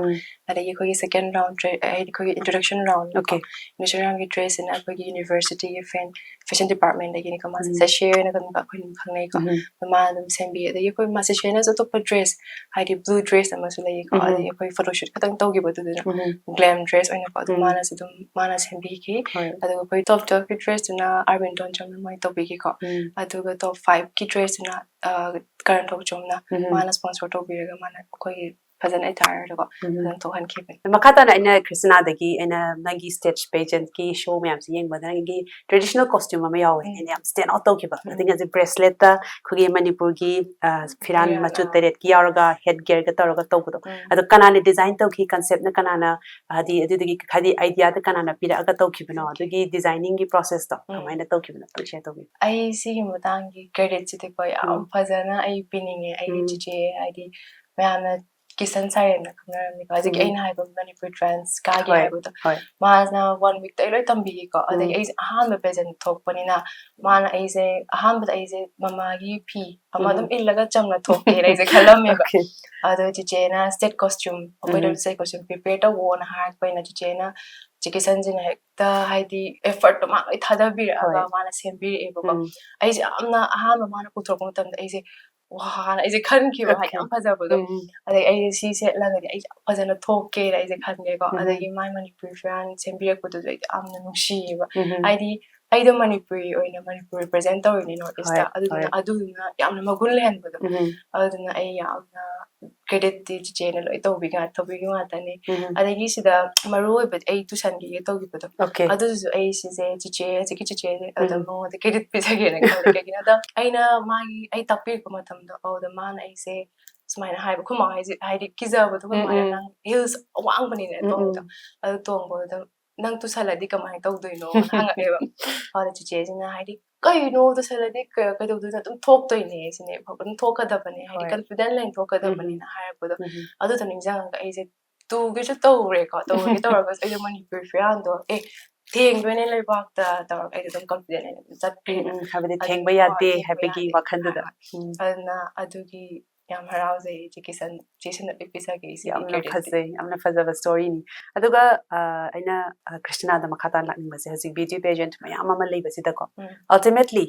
ꯑꯗꯒꯤ ꯑꯩꯈꯣꯏꯒꯤ ꯁꯦꯀꯦꯟ ꯔꯥꯎꯟ, ꯍꯥꯏꯗꯤ, ꯑꯩꯈꯣꯏꯒꯤ ꯏꯟꯇ꯭ꯔꯣꯗꯛꯁꯟ ꯔꯥꯎꯟ, ꯏꯟꯇ꯭ꯔꯣꯗꯛꯁꯟ ꯔꯥꯎꯟꯒꯤ ꯗ꯭ꯔꯦꯁꯁꯤꯅ ꯑꯩꯈꯣꯏꯒꯤ ꯌꯨꯅꯤꯚꯔꯁꯤꯇꯤꯒꯤ ꯐꯦꯟ, ꯐꯦꯁꯟ ꯗꯤꯄꯥꯔꯠꯃꯦꯟꯗꯒꯤꯅꯤꯀꯣ, ꯃꯥꯁꯦ ꯁꯦꯁꯦꯅ ꯑꯗꯨꯝ ꯑꯩꯈꯣꯏ ꯑꯗꯨꯝ ꯈꯪꯅꯩꯀꯣ꯫ ꯑꯗꯣ ꯃꯥꯅ ꯑꯗꯨꯝ ꯁꯦꯝꯕꯤ꯫ ꯑꯗꯒꯤ ꯑꯩꯈꯣꯏ ꯃꯥ ꯁꯦꯁꯦꯅꯁꯨ ꯑꯇꯣꯞꯄ ꯗ꯭ꯔꯦꯁ, ꯍꯥꯏꯗꯤ, ꯕ꯭ꯂꯨ ꯗ꯭ꯔꯦꯁ ꯑꯃꯁꯨ ꯂꯩꯌꯦꯀꯣ, ꯑꯗꯒꯤ ꯑꯩꯈꯣꯏ ꯐꯣꯇꯣ ꯁꯨꯠ ꯈꯛꯇꯪ ꯇꯧꯈꯤꯕꯗꯨꯗꯨꯅ ꯒ꯭ꯂꯦꯝ ꯗ꯭ꯔꯦꯁ ꯑꯣꯏꯅꯀꯣ, ꯑꯗꯨ ꯃꯥꯅꯁꯨ ꯑꯗꯨꯝ, ꯃꯥꯅ ꯁꯦꯝꯕꯤꯈꯤ꯫ ꯑꯗꯨꯒ ꯑꯩꯈꯣꯏ ꯇꯣꯞ ꯇꯨꯋꯦꯜꯐꯀꯤ ꯗ꯭ꯔꯦꯁꯇꯨꯅ ꯑꯥꯔꯕꯤꯟ ꯇꯣꯟꯆꯝꯅ ꯃꯥꯏ ꯇꯧꯕꯤꯈꯤꯀꯣ꯫ ꯑꯗꯨꯒ ꯇꯣꯞ ꯐꯥꯏꯚꯀꯤ ꯗ꯭ꯔꯦꯁꯇꯨꯅ, ꯑ, ꯀꯔꯟ ꯊꯣꯛꯆꯣꯝꯅ ꯃꯥꯅ ꯁ꯭ꯄꯣꯟꯁꯔ ꯇꯧꯕꯤꯔꯒ ꯃꯥꯅ ꯑꯩꯈꯣꯏꯒꯤ ꯐꯖꯅ ꯑꯦꯇꯥꯌꯔꯗꯀꯣ ꯐꯖꯅ ꯊꯣꯛꯍꯟꯈꯤꯕꯅꯤ꯫ ꯃꯈꯥ ꯇꯥꯅ ꯑꯩꯅ ꯀ꯭ꯔꯤꯁꯅꯥꯗꯒꯤ ꯑꯩꯅ ꯅꯪꯒꯤ ꯁ꯭ꯇꯦꯖ ꯄꯦꯖꯦꯟꯠꯀꯤ ꯁꯣ ꯃꯌꯥꯝꯁꯦ ꯌꯦꯡꯕꯗ ꯅꯪꯒꯤ ꯇ꯭ꯔꯦꯗꯤꯁꯅꯦꯜ ꯀꯣꯁꯇ꯭ꯌꯨꯝ ꯑꯃ ꯌꯥꯎꯋꯦ, ꯑꯩꯅ ꯌꯥꯝ ꯁ꯭ꯇꯦꯟ ꯑꯥꯎꯠ ꯇꯧꯈꯤꯕ꯫ ꯑꯗꯒꯤ ꯍꯧꯖꯤꯛ ꯕ꯭ꯔꯦꯁꯂꯦꯠꯇ ꯑꯩꯈꯣꯏꯒꯤ ꯃꯅꯤꯄꯨꯔꯒꯤ, ꯑ, ꯐꯤꯔꯥꯟ ꯃꯆꯨ ꯇꯔꯦꯠꯀꯤ ꯌꯥꯎꯔꯒ ꯍꯦꯗ ꯒꯤꯌꯔꯒ ꯇꯧꯔꯒ ꯇꯧꯕꯗꯣ, ꯑꯗꯣ ꯀꯅꯥꯅ ꯗꯤꯖꯥꯏꯟ ꯇꯧꯈꯤ? ꯀꯟꯁꯦꯞꯅ ꯀꯅꯥꯅ, ꯍꯥꯏꯗꯤ, ꯑꯗꯨꯗꯒꯤ, ꯍꯥꯏꯗꯤ, ꯑꯥꯏꯗꯤꯌꯥꯗ ꯀꯅꯥꯅ ꯄꯤꯔꯛꯑꯒ ꯇꯧꯈꯤꯕꯅꯣ? ꯑꯗꯨꯒꯤ ꯗꯤꯖꯥꯏꯅꯤꯡꯒꯤ ꯄ꯭ꯔꯣꯁꯦꯁꯇꯣ ꯀꯃꯥꯏꯅ ꯇꯧꯈꯤꯕꯅꯣ? ꯑꯗꯨ ꯁꯤꯌꯔ ꯇꯧꯕꯤꯌꯨ꯫ ꯑꯩ ꯁꯤꯒꯤ ꯃꯇꯥꯡꯒꯤ ꯀ꯭ꯔꯦꯗꯤꯠꯁꯤꯗꯤꯀꯣ ꯌꯥꯝ ꯐꯖꯅ ꯑꯩ ꯄꯤꯅꯤꯡꯉꯦ꯫ ꯑꯩꯒꯤ ꯆꯤꯆꯦ, ꯍꯥꯏꯗꯤ, ꯃꯌꯥꯝꯅ ꯀꯤꯁꯟ ꯁꯥꯔꯦꯅ ꯈꯪꯅꯔꯝꯅꯤꯀꯣ, ꯍꯧꯖꯤꯛꯀꯤ ꯑꯩꯅ ꯍꯥꯏꯕ ꯃꯅꯤꯄꯨꯔ ꯗꯥꯟꯁ ꯀꯥꯒꯦ ꯍꯥꯏꯕꯗꯣ, ꯃꯥꯁꯤꯅ ꯋꯥꯟ ꯋꯤꯛꯇ ꯑꯩ ꯂꯣꯏ ꯇꯝꯕꯤꯈꯤꯀꯣ꯫ ꯑꯗꯒꯤ ꯑꯩꯁꯦ ꯑꯍꯥꯟꯕ ꯄꯦꯖꯦꯟ ꯊꯣꯛꯄꯅꯤꯅ ꯃꯥꯅ ꯑꯩꯁꯦ ꯑꯍꯥꯟꯕꯗ ꯑꯩꯁꯦ ꯃꯃꯥꯒꯤ ꯐꯤ ꯑꯃ ꯑꯗꯨꯝ ꯏꯜꯂꯒ ꯆꯝꯅ ꯊꯣꯛꯀꯦꯅ ꯑꯩꯁꯦ ꯈꯜꯂꯝꯃꯦꯕ꯫ ꯑꯗꯣ ꯆꯤꯆꯦꯅ ꯁ꯭ꯇꯦꯠ ꯀꯣꯁꯇ꯭ꯌꯨꯝ, ꯑꯩꯈꯣꯏꯗ ꯁ꯭ꯇꯦꯠ ꯀꯣꯁꯇ꯭ꯌꯨꯝ ꯄ꯭ꯔꯤꯄꯦꯌꯔ ꯇꯧꯋꯣꯅ ꯍꯥꯏꯔꯛꯄꯅꯤꯅ ꯆꯤꯆꯦꯅ ꯆꯤꯀꯤꯁꯟꯁꯤꯅ ꯍꯦꯛꯇ, ꯍꯥꯏꯗꯤ, ꯑꯦꯐꯔꯠꯇꯣ ꯃꯥ ꯂꯣꯏ ꯊꯥꯗꯕꯤꯔꯛꯑꯒ ꯃꯥꯅ ꯁꯦꯝꯕꯤꯔꯛꯑꯦꯕꯀꯣ꯫ ꯑꯩꯁꯦ ꯌꯥꯝꯅ ꯑꯍꯥꯟꯕ ꯃꯥꯅ ꯄꯨꯊꯣꯔꯛꯄ ꯃꯇꯝꯗ ꯑꯩꯁꯦ, ꯋꯥꯅ ꯑꯩꯁꯦ ꯈꯟꯈꯤꯕ, ꯍꯥꯏꯗꯤ, ꯌꯥꯝ ꯐꯖꯕꯗꯣ꯫ ꯑꯗꯩ ꯑꯩꯁꯦ ꯁꯤ ꯁꯦꯠꯂꯒꯗꯤ ꯑꯩ ꯌꯥꯝ ꯐꯖꯅ ꯊꯣꯛꯀꯦꯅ ꯑꯩꯁꯦ ꯈꯟꯈ꯭ꯔꯦꯀꯣ꯫ ꯑꯗꯒꯤ ꯃꯥꯏ ꯃꯅꯤꯄꯨꯔꯤ ꯐꯤꯔꯥꯟ ꯁꯦꯝꯕꯤꯔꯛꯄꯗꯨꯁꯨ ꯑꯩꯗꯤ ꯌꯥꯝꯅ ꯅꯨꯡꯁꯤꯌꯦꯕ꯫ ꯍꯥꯏꯗꯤ, ꯑꯩꯗꯣ ꯃꯅꯤꯄꯨꯔꯤ ꯑꯣꯏꯅ ꯃꯅꯤꯄꯨꯔ ꯔꯤꯄ꯭ꯔꯖꯦꯟ ꯇꯧꯔꯤꯅꯤ ꯅꯣꯔꯠ ꯏꯁꯇ꯫ ꯑꯗꯨꯗꯨꯅ, ꯑꯗꯨꯗꯨꯅ ꯌꯥꯝꯅ ꯃꯒꯨꯟ ꯂꯩꯍꯟꯕꯗꯣ꯫ ꯑꯗꯨꯗꯨꯅ ꯑꯩ ꯌꯥꯝꯅ creditꯇꯤ ꯆꯤꯆꯦꯅ ꯂꯣꯏ ꯇꯧꯕꯤ ꯉꯥꯛ ꯇꯧꯕꯤꯕ ꯉꯥꯛꯇꯅꯤ꯫ ꯎꯝ. ꯑꯗꯒꯤ ꯁꯤꯗ ꯃꯔꯨ ꯑꯣꯏꯕꯗꯤ ꯑꯩ ꯇꯨꯏꯁꯟꯒꯤ ꯇꯧꯈꯤꯕꯗꯣ, Okay. ꯑꯗꯨꯗꯨꯁꯨ ꯑꯩ ꯁꯤꯁꯦ ꯆꯤꯆꯦ, ꯍꯧꯖꯤꯛꯀꯤ ꯆꯤꯆꯦꯁꯦ ꯑꯗꯨꯝ ꯎꯝ. ꯃꯉꯣꯟꯗ credit ꯄꯤꯖꯒꯦꯅ ꯈꯜꯂꯦ꯫ ꯀꯩꯒꯤꯅꯣꯗ ꯑꯩꯅ ꯃꯥꯒꯤ ꯑꯩ ꯇꯥꯛꯄꯤꯔꯛꯄ ꯃꯇꯝꯗ ꯑꯗꯨꯗ ꯃꯥꯅ ꯑꯩꯁꯦ ꯁꯨꯃꯥꯏꯅ ꯍꯥꯏꯕ, ꯑꯩꯈꯣꯏ ꯃꯥ ꯍꯥꯏꯁꯦ ꯍꯥꯏꯗꯤ ꯀꯤꯖꯕꯗꯣ, ꯑꯩꯈꯣꯏ ꯎꯝ, ꯃꯥꯅ ꯎꯝ. ꯅꯪ heels ꯑꯋꯥꯡꯕꯅꯤꯅ ꯎꯝ, ꯎꯝ. ꯇꯣꯡꯕꯗꯣ, ꯑꯗꯨ ꯇꯣꯡꯕꯗꯨꯗ ꯅꯪ ꯇꯨꯁꯜꯂꯗꯤ ꯀꯃꯥꯏꯅ ꯇꯧꯗꯣꯏꯅꯣ ꯍꯪꯉꯛꯑꯦꯕ꯫ ꯑꯗ ꯆꯤꯆꯦꯁꯤꯅ ꯍꯥꯏꯗꯤ ꯀꯩꯅꯣ ꯇꯨꯁꯜꯂꯗꯤ ꯀ- ꯀꯩꯗꯧꯗꯣꯏꯅꯣ, ꯑꯗꯨꯝ ꯊꯣꯛꯇꯣꯏꯅꯦ ꯁꯤꯅꯦ, ꯑꯗꯨꯝ ꯊꯣꯛꯀꯗꯕꯅꯦ, ꯍꯥꯏꯗꯤ ꯍꯣꯏ. confident ꯂꯩꯅ ꯊꯣꯛꯀꯗꯕꯅꯤꯅ ꯍꯥꯏꯔꯛꯄꯗꯣ, ꯎꯝ. ꯑꯗꯨꯗꯣ ꯅꯤꯡꯁꯤꯡꯉꯒ ꯑꯩꯁꯦ ꯇꯨꯒꯦꯁꯨ ꯇꯧꯔꯦꯀꯣ, ꯇꯧꯔꯒꯦ ꯇꯧꯔꯒꯁꯨ ꯑꯩꯗꯣ ꯃꯅꯤꯄꯨꯔꯤ ꯐꯤꯔꯥꯜꯗꯣ ꯑꯦ ꯊꯦꯡꯗꯣꯏꯅꯦ ꯂꯩꯕꯥꯛꯇ ꯇꯧꯔꯒ ꯑꯩꯗꯣ ꯑꯗꯨꯝ confident ꯂꯩꯅ ꯑꯗꯨꯝ ꯆꯠꯈ꯭ꯔꯦ꯫ ꯎꯝ, ꯎꯝ. ꯍꯥꯏꯕꯗꯤ ꯑꯗꯨꯅ ꯊꯦꯡꯕ ꯍꯣꯏ, ꯌꯥꯗꯦ ꯊꯦꯡꯕ ꯍꯥꯏꯕꯒꯤ ꯌꯥꯗꯦ꯫ ꯋꯥꯈꯜꯗꯨꯗ. ꯑ, ꯎꯝ. ꯑꯗꯨꯅ ꯑꯗꯨꯒꯤ ꯌꯥꯝ ꯍꯔꯥꯎꯖꯩ ꯆꯤꯆꯦꯁꯟ ꯆꯤꯆꯦꯁꯟ ꯄꯤꯖꯒꯦ ꯁꯤꯒꯤ ꯌꯥꯝꯅ creditꯇꯤ꯫ ꯐꯖꯩ, ꯌꯥꯝꯅ ꯐꯖꯕ storyꯅꯤ꯫ ꯑꯗꯨꯒ ꯑ, ꯑꯩꯅ ꯑ, ꯀ꯭ꯔꯤꯁꯇꯤꯅꯥꯗ ꯃꯈꯥ ꯇꯥꯅ ꯂꯥꯛꯅꯤꯡꯕꯁꯦ, ꯍꯧꯖꯤꯛ beauty pageant ꯃꯌꯥꯝ ꯑꯃ ꯂꯩꯕꯁꯤꯗꯀꯣ, ꯎꯝ. Ultimately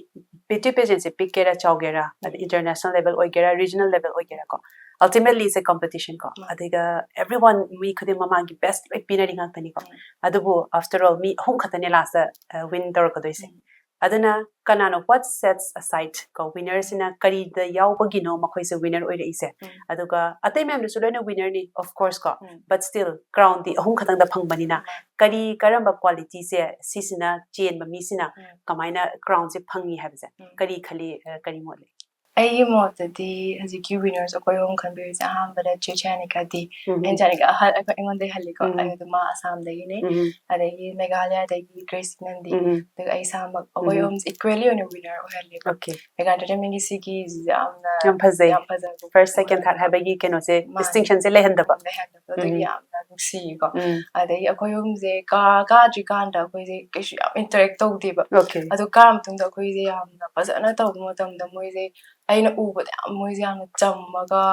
beauty pageantꯁꯦ ꯄꯤꯛꯀꯦꯔꯥ ꯆꯥꯎꯒꯦꯔꯥ, ꯑꯗ ꯎꯝ. International level ꯑꯣꯏꯒꯦꯔꯥ, Regional level ꯑꯣꯏꯒꯦꯔꯥꯀꯣ, Ultimately it's a competition ꯀꯣ. ꯎꯝ. ꯑꯗꯨꯒ everyone, ꯃꯤ ꯈꯨꯗꯤꯡꯃꯛ ꯃꯥꯒꯤ best ꯂꯣꯏ ꯄꯤꯅꯔꯤ ꯉꯥꯛꯇꯅꯤꯀꯣ. ꯎꯝ. ꯑꯗꯨꯕꯨ after all ꯃꯤ ꯑꯍꯨꯝ ꯈꯛꯇꯅꯦ lastꯇ win ꯇꯧꯔꯛꯀꯗꯣꯏꯁꯦ꯫ ꯎꯝ. ꯑꯗꯨꯅ ꯀꯅꯥꯅꯣ, what sets aside ꯀꯣ, winnerꯁꯤꯅ ꯀꯔꯤꯗ ꯌꯥꯎꯕꯒꯤꯅꯣ ꯃꯈꯣꯏꯁꯦ winner ꯑꯣꯏꯔꯛꯏꯁꯦ? ꯎꯝ. ꯑꯗꯨꯒ ꯑꯇꯩ ꯃꯌꯥꯝꯗꯨꯁꯨ ꯂꯣꯏꯅ winnerꯅꯤ, of course ꯀꯣ, ꯎꯝ. but still crownꯗꯤ ꯑꯍꯨꯝ ꯈꯛꯇꯪꯗ ꯐꯪꯕꯅꯤꯅ ꯎꯝ. ꯀꯔꯤ, ꯀꯔꯝꯕ qualityꯁꯦ ꯁꯤꯁꯤꯅ ꯆꯦꯟꯕ ꯃꯤꯁꯤꯅ ꯎꯝ. ꯀꯃꯥꯏꯅ crownꯁꯦ ꯐꯪꯉꯤ ꯍꯥꯏꯕꯁꯦ ꯎꯝ. ꯀꯔꯤ ꯈꯜꯂꯤ, ꯑ, ꯀꯔꯤ ꯃꯣꯠ ꯂꯩ? ꯑꯩꯒꯤ ꯃꯣꯠꯇꯗꯤ ꯍꯧꯖꯤꯛꯀꯤ winners ꯑꯩꯈꯣꯏ ꯑꯍꯨꯝ ꯈꯟꯕꯤꯔꯤꯁꯦ, ꯑꯍꯥꯟꯕꯗ ꯆꯦ ꯆꯥꯅꯤꯀꯥꯗꯤ, ꯎꯝ. ꯑꯩꯅ ꯆꯥꯅꯤꯀꯥ ꯑꯍꯜ ꯑꯩꯉꯣꯟꯗꯒꯤ ꯍꯜꯂꯤꯀꯣ, ꯎꯝ. ꯑꯗꯨ ꯃꯥ ꯑꯁꯥꯝꯗꯒꯤꯅꯦ, ꯎꯝ. ꯑꯗꯒꯤ ꯃꯦꯘꯥꯂꯌꯥꯗꯒꯤ ꯒ꯭ꯔꯦꯁꯤ ꯅꯟꯗꯤ, ꯎꯝ. ꯑꯗꯨꯒ ꯑꯩ ꯏꯁꯥꯃꯛ ꯑꯩꯈꯣꯏ ꯎꯝ. ꯑꯍꯨꯝꯁꯦ equally ꯑꯣꯏꯅ winner ꯑꯣꯏꯍꯜꯂꯦꯕ꯫ Okay. Megha Entertainment ꯁꯤꯒꯤ ꯌꯥꯝꯅ ꯌꯥꯝ ꯐꯖꯩ. ꯌꯥꯝ ꯐꯖꯕ First, second, third ꯍꯥꯏꯕꯒꯤ ꯀꯩꯅꯣꯁꯦ, ꯃꯥꯅꯦ. distinctionꯁꯦ ꯂꯩꯍꯟꯗꯕ. ꯂꯩꯍꯟꯗꯕ꯫ ꯑꯗꯨꯒꯤ ꯎꯝ. ꯌꯥꯝꯅ ꯅꯨꯡꯁꯤꯀꯣ꯫ ꯎꯝ. ꯑꯗꯒꯤ ꯑꯩꯈꯣꯏ ꯑꯍꯨꯝꯁꯦ ꯀꯥ ꯀꯥꯗ꯭ꯔꯤꯀꯥꯟꯗ ꯑꯩꯈꯣꯏꯁꯦ ꯀꯩꯁꯨ ꯌꯥꯝ interact ꯇꯧꯗꯦꯕ꯫ Okay. ꯑꯗꯨ ꯀꯥ ꯃꯇꯨꯡꯗ ꯑꯩꯈꯣꯏꯁꯦ ꯌꯥꯝꯅ ꯐꯖꯅ ꯇꯧꯕ ꯃꯇꯝꯗ ꯃꯣꯏꯁꯦ ꯑꯩꯅ ꯎꯕꯗ ꯌꯥꯝ, ꯃꯣꯏꯁꯦ ꯌꯥꯝꯅ ꯆꯝꯃꯒ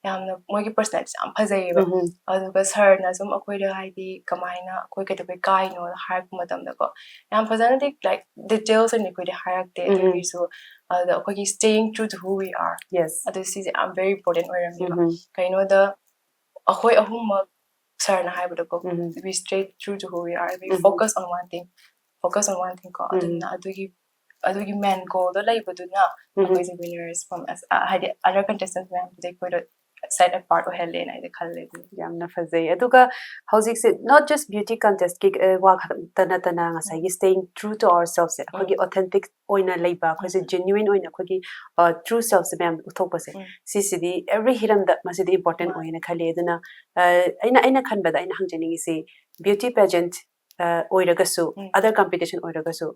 ꯌꯥꯝꯅ ꯃꯣꯏꯒꯤ personality ꯌꯥꯝ ꯐꯖꯩꯌꯦꯕ꯫ ꯎꯝ. ꯑꯗꯨꯒ sirꯅ ꯁꯨꯝ ꯑꯩꯈꯣꯏꯗ ꯍꯥꯏꯗꯤ ꯀꯃꯥꯏꯅ ꯑꯩꯈꯣꯏ ꯀꯩꯗꯧꯕꯩ ꯀꯥꯏꯅꯣ ꯍꯥꯏꯔꯛꯄ ꯃꯇꯝꯗꯀꯣ, ꯌꯥꯝ ꯐꯖꯅꯗꯤ like details ꯑꯣꯏꯅ ꯑꯩꯈꯣꯏꯗ ꯍꯥꯏꯔꯛꯇꯦ꯫ ꯎꯝ. ꯑꯗꯨꯒꯤꯁꯨ ꯑꯗꯨꯗ ꯑꯩꯈꯣꯏꯒꯤ staying true to who we are, Yes. ꯑꯗꯨ ꯁꯤꯁꯦ ꯌꯥꯝ very important ꯑꯣꯏꯔꯝꯃꯦꯕ꯫ ꯎꯝ. ꯀꯩꯅꯣꯗ ꯑꯩꯈꯣꯏ ꯑꯍꯨꯝꯃꯛ sirꯅ ꯍꯥꯏꯕꯗꯀꯣ, ꯎꯝ. we stay true to who we are, we um. focus on one thing, focus on one thing ꯀꯣ꯫ ꯎꯝ. ꯑꯗꯨꯅ ꯑꯗꯨꯒꯤ ꯑꯗꯨꯒꯤ main goalꯗꯣ ꯂꯩꯕꯗꯨꯅ ꯎꯝ. ꯑꯩꯈꯣꯏꯁꯦ winners from ꯑ, ꯍꯥꯏꯗꯤ other contestants ꯃꯌꯥꯝꯗꯨꯗꯤ ꯑꯩꯈꯣꯏꯗꯣ set apart ꯑꯣꯏꯍꯜꯂꯦꯅ ꯑꯩꯗꯤ ꯈꯜꯂꯦ ꯑꯗꯨ꯫ ꯌꯥꯝꯅ ꯐꯖꯩ꯫ ꯑꯗꯨꯒ ꯍꯧꯖꯤꯛꯁꯦ not just beauty contest ꯀꯤ ꯋꯥ ꯈꯛꯇ ꯅꯠꯇꯅ ꯉꯁꯥꯏꯒꯤ staying true to ourselves ꯁꯦ ꯑꯩꯈꯣꯏꯒꯤ authentic ꯑꯣꯏꯅ ꯂꯩꯕ, ꯑꯩꯈꯣꯏꯁꯦ genuine ꯑꯣꯏꯅ ꯑꯩꯈꯣꯏꯒꯤ true self ꯁꯦ ꯃꯌꯥꯝ ꯎꯠꯊꯣꯛꯄꯁꯦ, ꯁꯤꯁꯤꯗꯤ every ꯍꯤꯔꯝꯗ ꯃꯁꯤꯗꯤ important ꯑꯣꯏꯅ ꯈꯜꯂꯤ꯫ ꯑꯗꯨꯅ ꯑꯩꯅ ꯑꯩꯅ ꯈꯟꯕꯗ ꯑꯩꯅ ꯍꯪꯖꯅꯤꯡꯉꯤꯁꯤ, beauty pageant ꯑꯣꯏꯔꯒꯁꯨ, other competition ꯑꯣꯏꯔꯒꯁꯨ,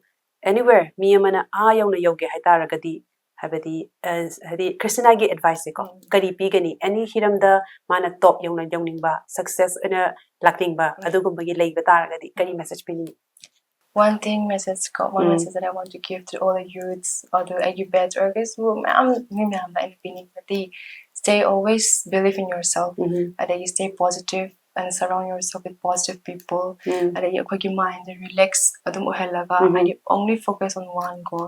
anywhere ꯃꯤ ꯑꯃꯅ ꯑꯥ ꯌꯧꯅ ꯌꯧꯒꯦ ꯍꯥꯏꯇꯥꯔꯒꯗꯤ, ꯍꯥꯏꯕꯗꯤ ꯍꯥꯏꯗꯤ ꯀ꯭ꯔꯤꯁꯇꯤꯅꯥꯒꯤ advice ꯁꯦꯀꯣ ꯀꯔꯤ ꯄꯤꯒꯅꯤ? Any ꯍꯤꯔꯝꯗ ꯃꯥꯅ top ꯌꯧꯅ ꯌꯧꯅꯤꯡꯕ, success ꯑꯣꯏꯅ ꯂꯥꯛꯅꯤꯡꯕ ꯑꯗꯨꯒꯨꯝꯕꯒꯤ ꯂꯩꯕ ꯇꯥꯔꯒꯗꯤ ꯀꯔꯤ message ꯄꯤꯅꯤꯡꯉꯤ? One thing, message ꯀꯣ, one message that I want to give to all the youths, ꯑꯗꯨ ꯑꯩꯒꯤ batch ꯑꯣꯏꯔꯒꯁꯨ ꯃꯌꯥꯝ ꯃꯤ ꯃꯌꯥꯝꯗ ꯑꯩꯅ ꯄꯤꯅꯤꯡꯕꯗꯤ, stay always believe in yourself, ꯑꯗꯒꯤ stay positive and surround yourself with positive people, ꯑꯗꯒꯤ ꯑꯩꯈꯣꯏꯒꯤ mind relax ꯑꯗꯨꯝ ꯑꯣꯏꯍꯜꯂꯒ, ꯍꯥꯏꯗꯤ only focus on one goal,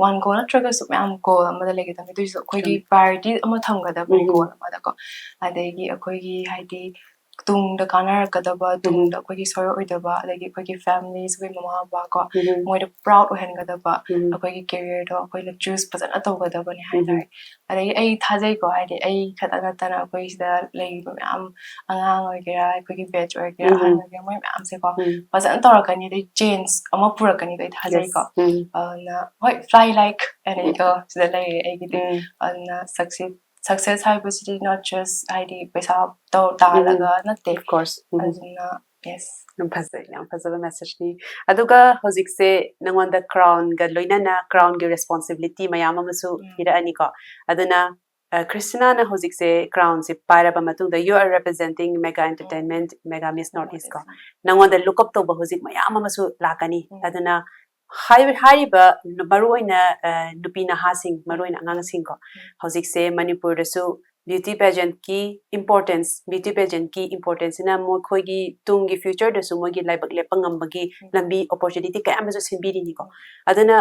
one goal ꯅꯠꯇ꯭ꯔꯒꯁꯨ ꯃꯌꯥꯝ goal ꯑꯃꯗ ꯂꯩꯒꯗꯕꯅꯤ꯫ ꯑꯗꯨꯏꯁꯨ ꯑꯩꯈꯣꯏꯒꯤ priority ꯑꯃ ꯊꯝꯒꯗꯕꯅꯤ goal ꯑꯃꯗꯀꯣ꯫ ꯑꯗꯒꯤ ꯑꯩꯈꯣꯏꯒꯤ ꯍꯥꯏꯗꯤ ꯇꯨꯡꯗ ꯀꯥꯟꯅꯔꯛꯀꯗꯕ, ꯇꯨꯡꯗ ꯑꯩꯈꯣꯏꯒꯤ ꯁꯣꯏꯔꯛꯑꯣꯏꯗꯕ, ꯑꯗꯒꯤ ꯑꯩꯈꯣꯏꯒꯤ families, ꯑꯩꯈꯣꯏ ꯃꯃꯥ ꯃꯄꯥ ꯀꯣ, ꯃꯣꯏꯗ proud ꯑꯣꯏꯍꯟꯒꯗꯕ ꯑꯩꯈꯣꯏꯒꯤ career ꯗꯣ ꯑꯩꯈꯣꯏꯅ choose ꯐꯖꯅ ꯇꯧꯒꯗꯕꯅꯤ ꯍꯥꯏꯇꯥꯔꯦ꯫ ꯑꯗꯒꯤ ꯑꯩ ꯊꯥꯖꯩꯀꯣ, ꯍꯥꯏꯗꯤ ꯑꯩ ꯈꯛꯇ ꯅꯠꯇꯅ ꯑꯩꯈꯣꯏ ꯁꯤꯗ ꯂꯩꯔꯤꯕ ꯃꯌꯥꯝ, ꯑꯉꯥꯡ ꯑꯣꯏꯒꯦꯔꯥ, ꯑꯩꯈꯣꯏꯒꯤ batch ꯑꯣꯏꯒꯦꯔꯥ, ꯑꯍꯟ ꯑꯣꯏꯒꯦꯔꯥ, ꯃꯣꯏ ꯃꯌꯥꯝꯁꯦꯀꯣ ꯐꯖꯅ ꯇꯧꯔꯛꯀꯅꯤ, ꯑꯗꯩ change ꯑꯃ ꯄꯨꯔꯛꯀꯅꯤꯗꯣ ꯑꯩ ꯊꯥꯖꯩꯀꯣ꯫ ꯑꯗꯨꯅ ꯍꯣꯏ, fly like ꯑꯅ ꯑꯩꯗꯣ ꯁꯤꯗ ꯂꯩꯔꯦ ꯑꯩꯒꯤꯗꯤ꯫ ꯑꯗꯨꯅ success success ꯍꯥꯏꯕꯁꯤꯗꯤ not just ꯍꯥꯏꯗꯤ ꯄꯩꯁꯥ ꯇꯧ ꯇꯥꯜꯂꯒ ꯅꯠꯇꯦ꯫ Of course. ꯑꯗꯨꯅ yes. ꯌꯥꯝ ꯐꯖꯩ, ꯌꯥꯝ ꯐꯖꯕ message ꯅꯤ꯫ ꯑꯗꯨꯒ ꯍꯧꯖꯤꯛꯁꯦ ꯅꯉꯣꯟꯗ crown ꯒ ꯂꯣꯏꯅꯅ crown ꯒꯤ responsibility ꯃꯌꯥꯝ ꯑꯃꯁꯨ ꯄꯤꯔꯛꯑꯅꯤꯀꯣ꯫ ꯑꯗꯨꯅ ꯀ꯭ꯔꯤꯁꯇꯤꯅꯥꯅ ꯍꯧꯖꯤꯛꯁꯦ crown ꯁꯦ ꯄꯥꯏꯔꯕ ꯃꯇꯨꯡꯗ you are representing Mega Entertainment, Mega Miss North East ꯀꯣ꯫ ꯅꯉꯣꯟꯗ look up ꯇꯧꯕ ꯍꯧꯖꯤꯛ ꯃꯌꯥꯝ ꯑꯃꯁꯨ ꯂꯥꯛꯀꯅꯤ꯫ ꯑꯗꯨꯅ ꯍꯥꯏ- ꯍꯥꯏꯔꯤꯕ ꯃꯔꯨꯑꯣꯏꯅ ꯅꯨꯄꯤ ꯅꯍꯥꯁꯤꯡ, ꯃꯔꯨꯑꯣꯏꯅ ꯑꯉꯥꯡꯁꯤꯡꯀꯣ, ꯍꯧꯖꯤꯛꯁꯦ ꯃꯅꯤꯄꯨꯔꯗꯁꯨ beauty pageant ꯀꯤ importance, beauty pageant ꯀꯤ importance ꯁꯤꯅ ꯃꯈꯣꯏꯒꯤ ꯇꯨꯡꯒꯤ future ꯗꯁꯨ ꯃꯣꯏꯒꯤ ꯂꯥꯏꯕꯛ ꯂꯦꯞꯄ ꯉꯝꯕꯒꯤ ꯂꯝꯕꯤ, opportunity ꯀꯌꯥ ꯑꯃꯁꯨ ꯁꯤꯟꯕꯤꯔꯤꯅꯤꯀꯣ꯫ ꯑꯗꯨꯅ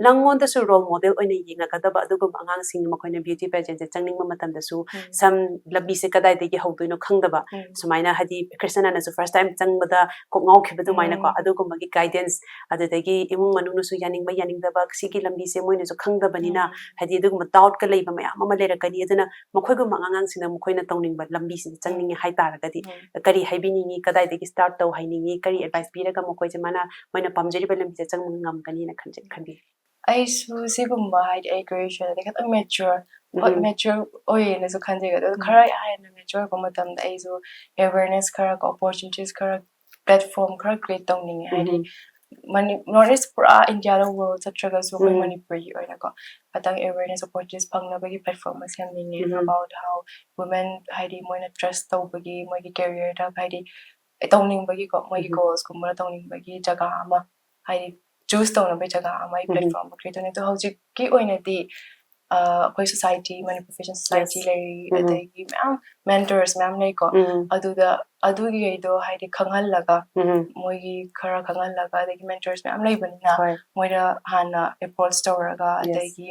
ꯅꯪꯉꯣꯟꯗꯁꯨ role model ꯑꯣꯏꯅ ꯌꯦꯡꯉꯛꯀꯗꯕ ꯑꯗꯨꯒꯨꯝꯕ ꯑꯉꯥꯡꯁꯤꯡ, ꯃꯈꯣꯏꯅ beauty pageant ꯁꯦ ꯆꯪꯅꯤꯡꯕ ꯃꯇꯝꯗꯁꯨ ꯁꯝ ꯂꯝꯕꯤꯁꯦ ꯀꯗꯥꯏꯗꯒꯤ ꯍꯧꯗꯣꯏꯅꯣ ꯈꯪꯗꯕ, ꯁꯨꯃꯥꯏꯅ ꯍꯥꯏꯗꯤ ꯀ꯭ꯔꯤꯁꯇꯤꯅꯥꯅꯁꯨ first time ꯆꯪꯕꯗ ꯀꯣꯛ ꯉꯥꯎꯈꯤꯕ ꯑꯗꯨꯃꯥꯏꯅꯀꯣ, ꯑꯗꯨꯒꯨꯝꯕꯒꯤ guidance, ꯑꯗꯨꯗꯒꯤ ꯏꯃꯨꯡ ꯃꯅꯨꯡꯅꯁꯨ ꯌꯥꯅꯤꯡꯕ ꯌꯥꯅꯤꯡꯗꯕ ꯁꯤꯒꯤ ꯂꯝꯕꯤꯁꯦ ꯃꯣꯏꯅꯁꯨ ꯈꯪꯗꯕꯅꯤꯅ, ꯍꯥꯏꯗꯤ ꯑꯗꯨꯒꯨꯝꯕ doubt ꯀ ꯂꯩꯕ ꯃꯌꯥꯝ ꯑꯃ ꯂꯩꯔꯛꯀꯅꯤ꯫ ꯑꯗꯨꯅ ꯃꯈꯣꯏꯒꯨꯝꯕ ꯑꯉꯥꯡꯁꯤꯡꯅ ꯃꯈꯣꯏꯅ ꯇꯧꯅꯤꯡꯕ ꯂꯝꯕꯤꯁꯤꯗ ꯆꯪꯅꯤꯡꯉꯦ ꯍꯥꯏ ꯇꯥꯔꯒꯗꯤ ꯀꯔꯤ ꯍꯥꯏꯕꯤꯅꯤꯡꯉꯤ, ꯀꯗꯥꯏꯗꯒꯤ start ꯇꯧ ꯍꯥꯏꯅꯤꯡꯉꯤ, ꯀꯔꯤ advice ꯄꯤꯔꯒ ꯃꯈꯣꯏꯁꯦ ꯃꯥꯅ ꯃꯣꯏꯅ ꯄꯥꯝꯖꯔꯤꯕ ꯂꯝꯕꯤꯁꯦ ꯆꯪꯕ ꯉꯝꯒꯅꯤꯅ ꯈꯟꯖꯩ ꯈꯟꯕꯤ? ꯑꯩꯁꯨ ꯁꯤꯒꯨꯝꯕ ꯍꯥꯏꯗꯤ ꯑꯩ graduation ꯗ ꯈꯤꯇꯪ mature ꯍꯣꯏ mature ꯑꯣꯏꯌꯦꯅꯁꯨ ꯈꯟꯖꯩ ꯑꯗꯣ ꯈꯔ ꯍꯦꯟꯅ mature ꯑꯣꯏꯔꯛꯄ ꯃꯇꯝꯗ ꯑꯩꯁꯨ awareness ꯈꯔ ꯀꯣ opportunities ꯈꯔ platform ꯈꯔ create ꯇꯧꯅꯤꯡꯉꯦ ꯍꯥꯏꯗꯤ ꯃꯅꯤ North East ꯄꯨꯔꯥ India ꯗ world ꯆꯠꯇ꯭ꯔꯒꯁꯨ ꯑꯩꯈꯣꯏ ꯃꯅꯤꯄꯨꯔꯒꯤ ꯑꯣꯏꯅꯀꯣ ꯈꯤꯇꯪ awareness opportunities ꯐꯪꯅꯕꯒꯤ platform ꯑꯃ ꯁꯦꯝꯅꯤꯡꯉꯦ about how women ꯍꯥꯏꯗꯤ ꯃꯣꯏꯅ trust ꯇꯧꯕꯒꯤ ꯃꯣꯏꯒꯤ career ꯗ ꯍꯥꯏꯗꯤ ꯇꯧꯅꯤꯡꯕꯒꯤꯀꯣ ꯃꯣꯏꯒꯤ goals ꯀꯨꯝꯕ ꯇꯧꯅꯤꯡꯕꯒꯤ ꯖꯒꯥ ꯑꯃ ꯍꯥꯏꯗꯤ choose ꯇꯧꯅꯕꯒꯤ ꯖꯒꯥ ꯑꯃ ꯑꯩ platform ꯑꯃ create ꯇꯧꯅꯤꯡꯉꯦ ꯑꯗꯣ ꯍꯧꯖꯤꯛꯀꯤ ꯑꯣꯏꯅꯗꯤ ꯑꯩꯈꯣꯏ society Manipur Fashion Society ꯂꯩꯔꯤ ꯑꯗꯒꯤ ꯃꯌꯥꯝ mentors ꯃꯌꯥꯝ ꯂꯩꯀꯣ ꯑꯗꯨꯗ ꯑꯗꯨꯒꯤꯈꯩꯗꯣ ꯍꯥꯏꯗꯤ ꯈꯪꯍꯜꯂꯒ ꯃꯣꯏꯒꯤ ꯈꯔ ꯈꯪꯍꯜꯂꯒ ꯑꯗꯒꯤ mentors ꯃꯌꯥꯝ ꯂꯩꯕꯅꯤꯅ ꯃꯣꯏꯗ ꯍꯥꯟꯅ approach ꯇꯧꯔꯒ ꯑꯗꯒꯤ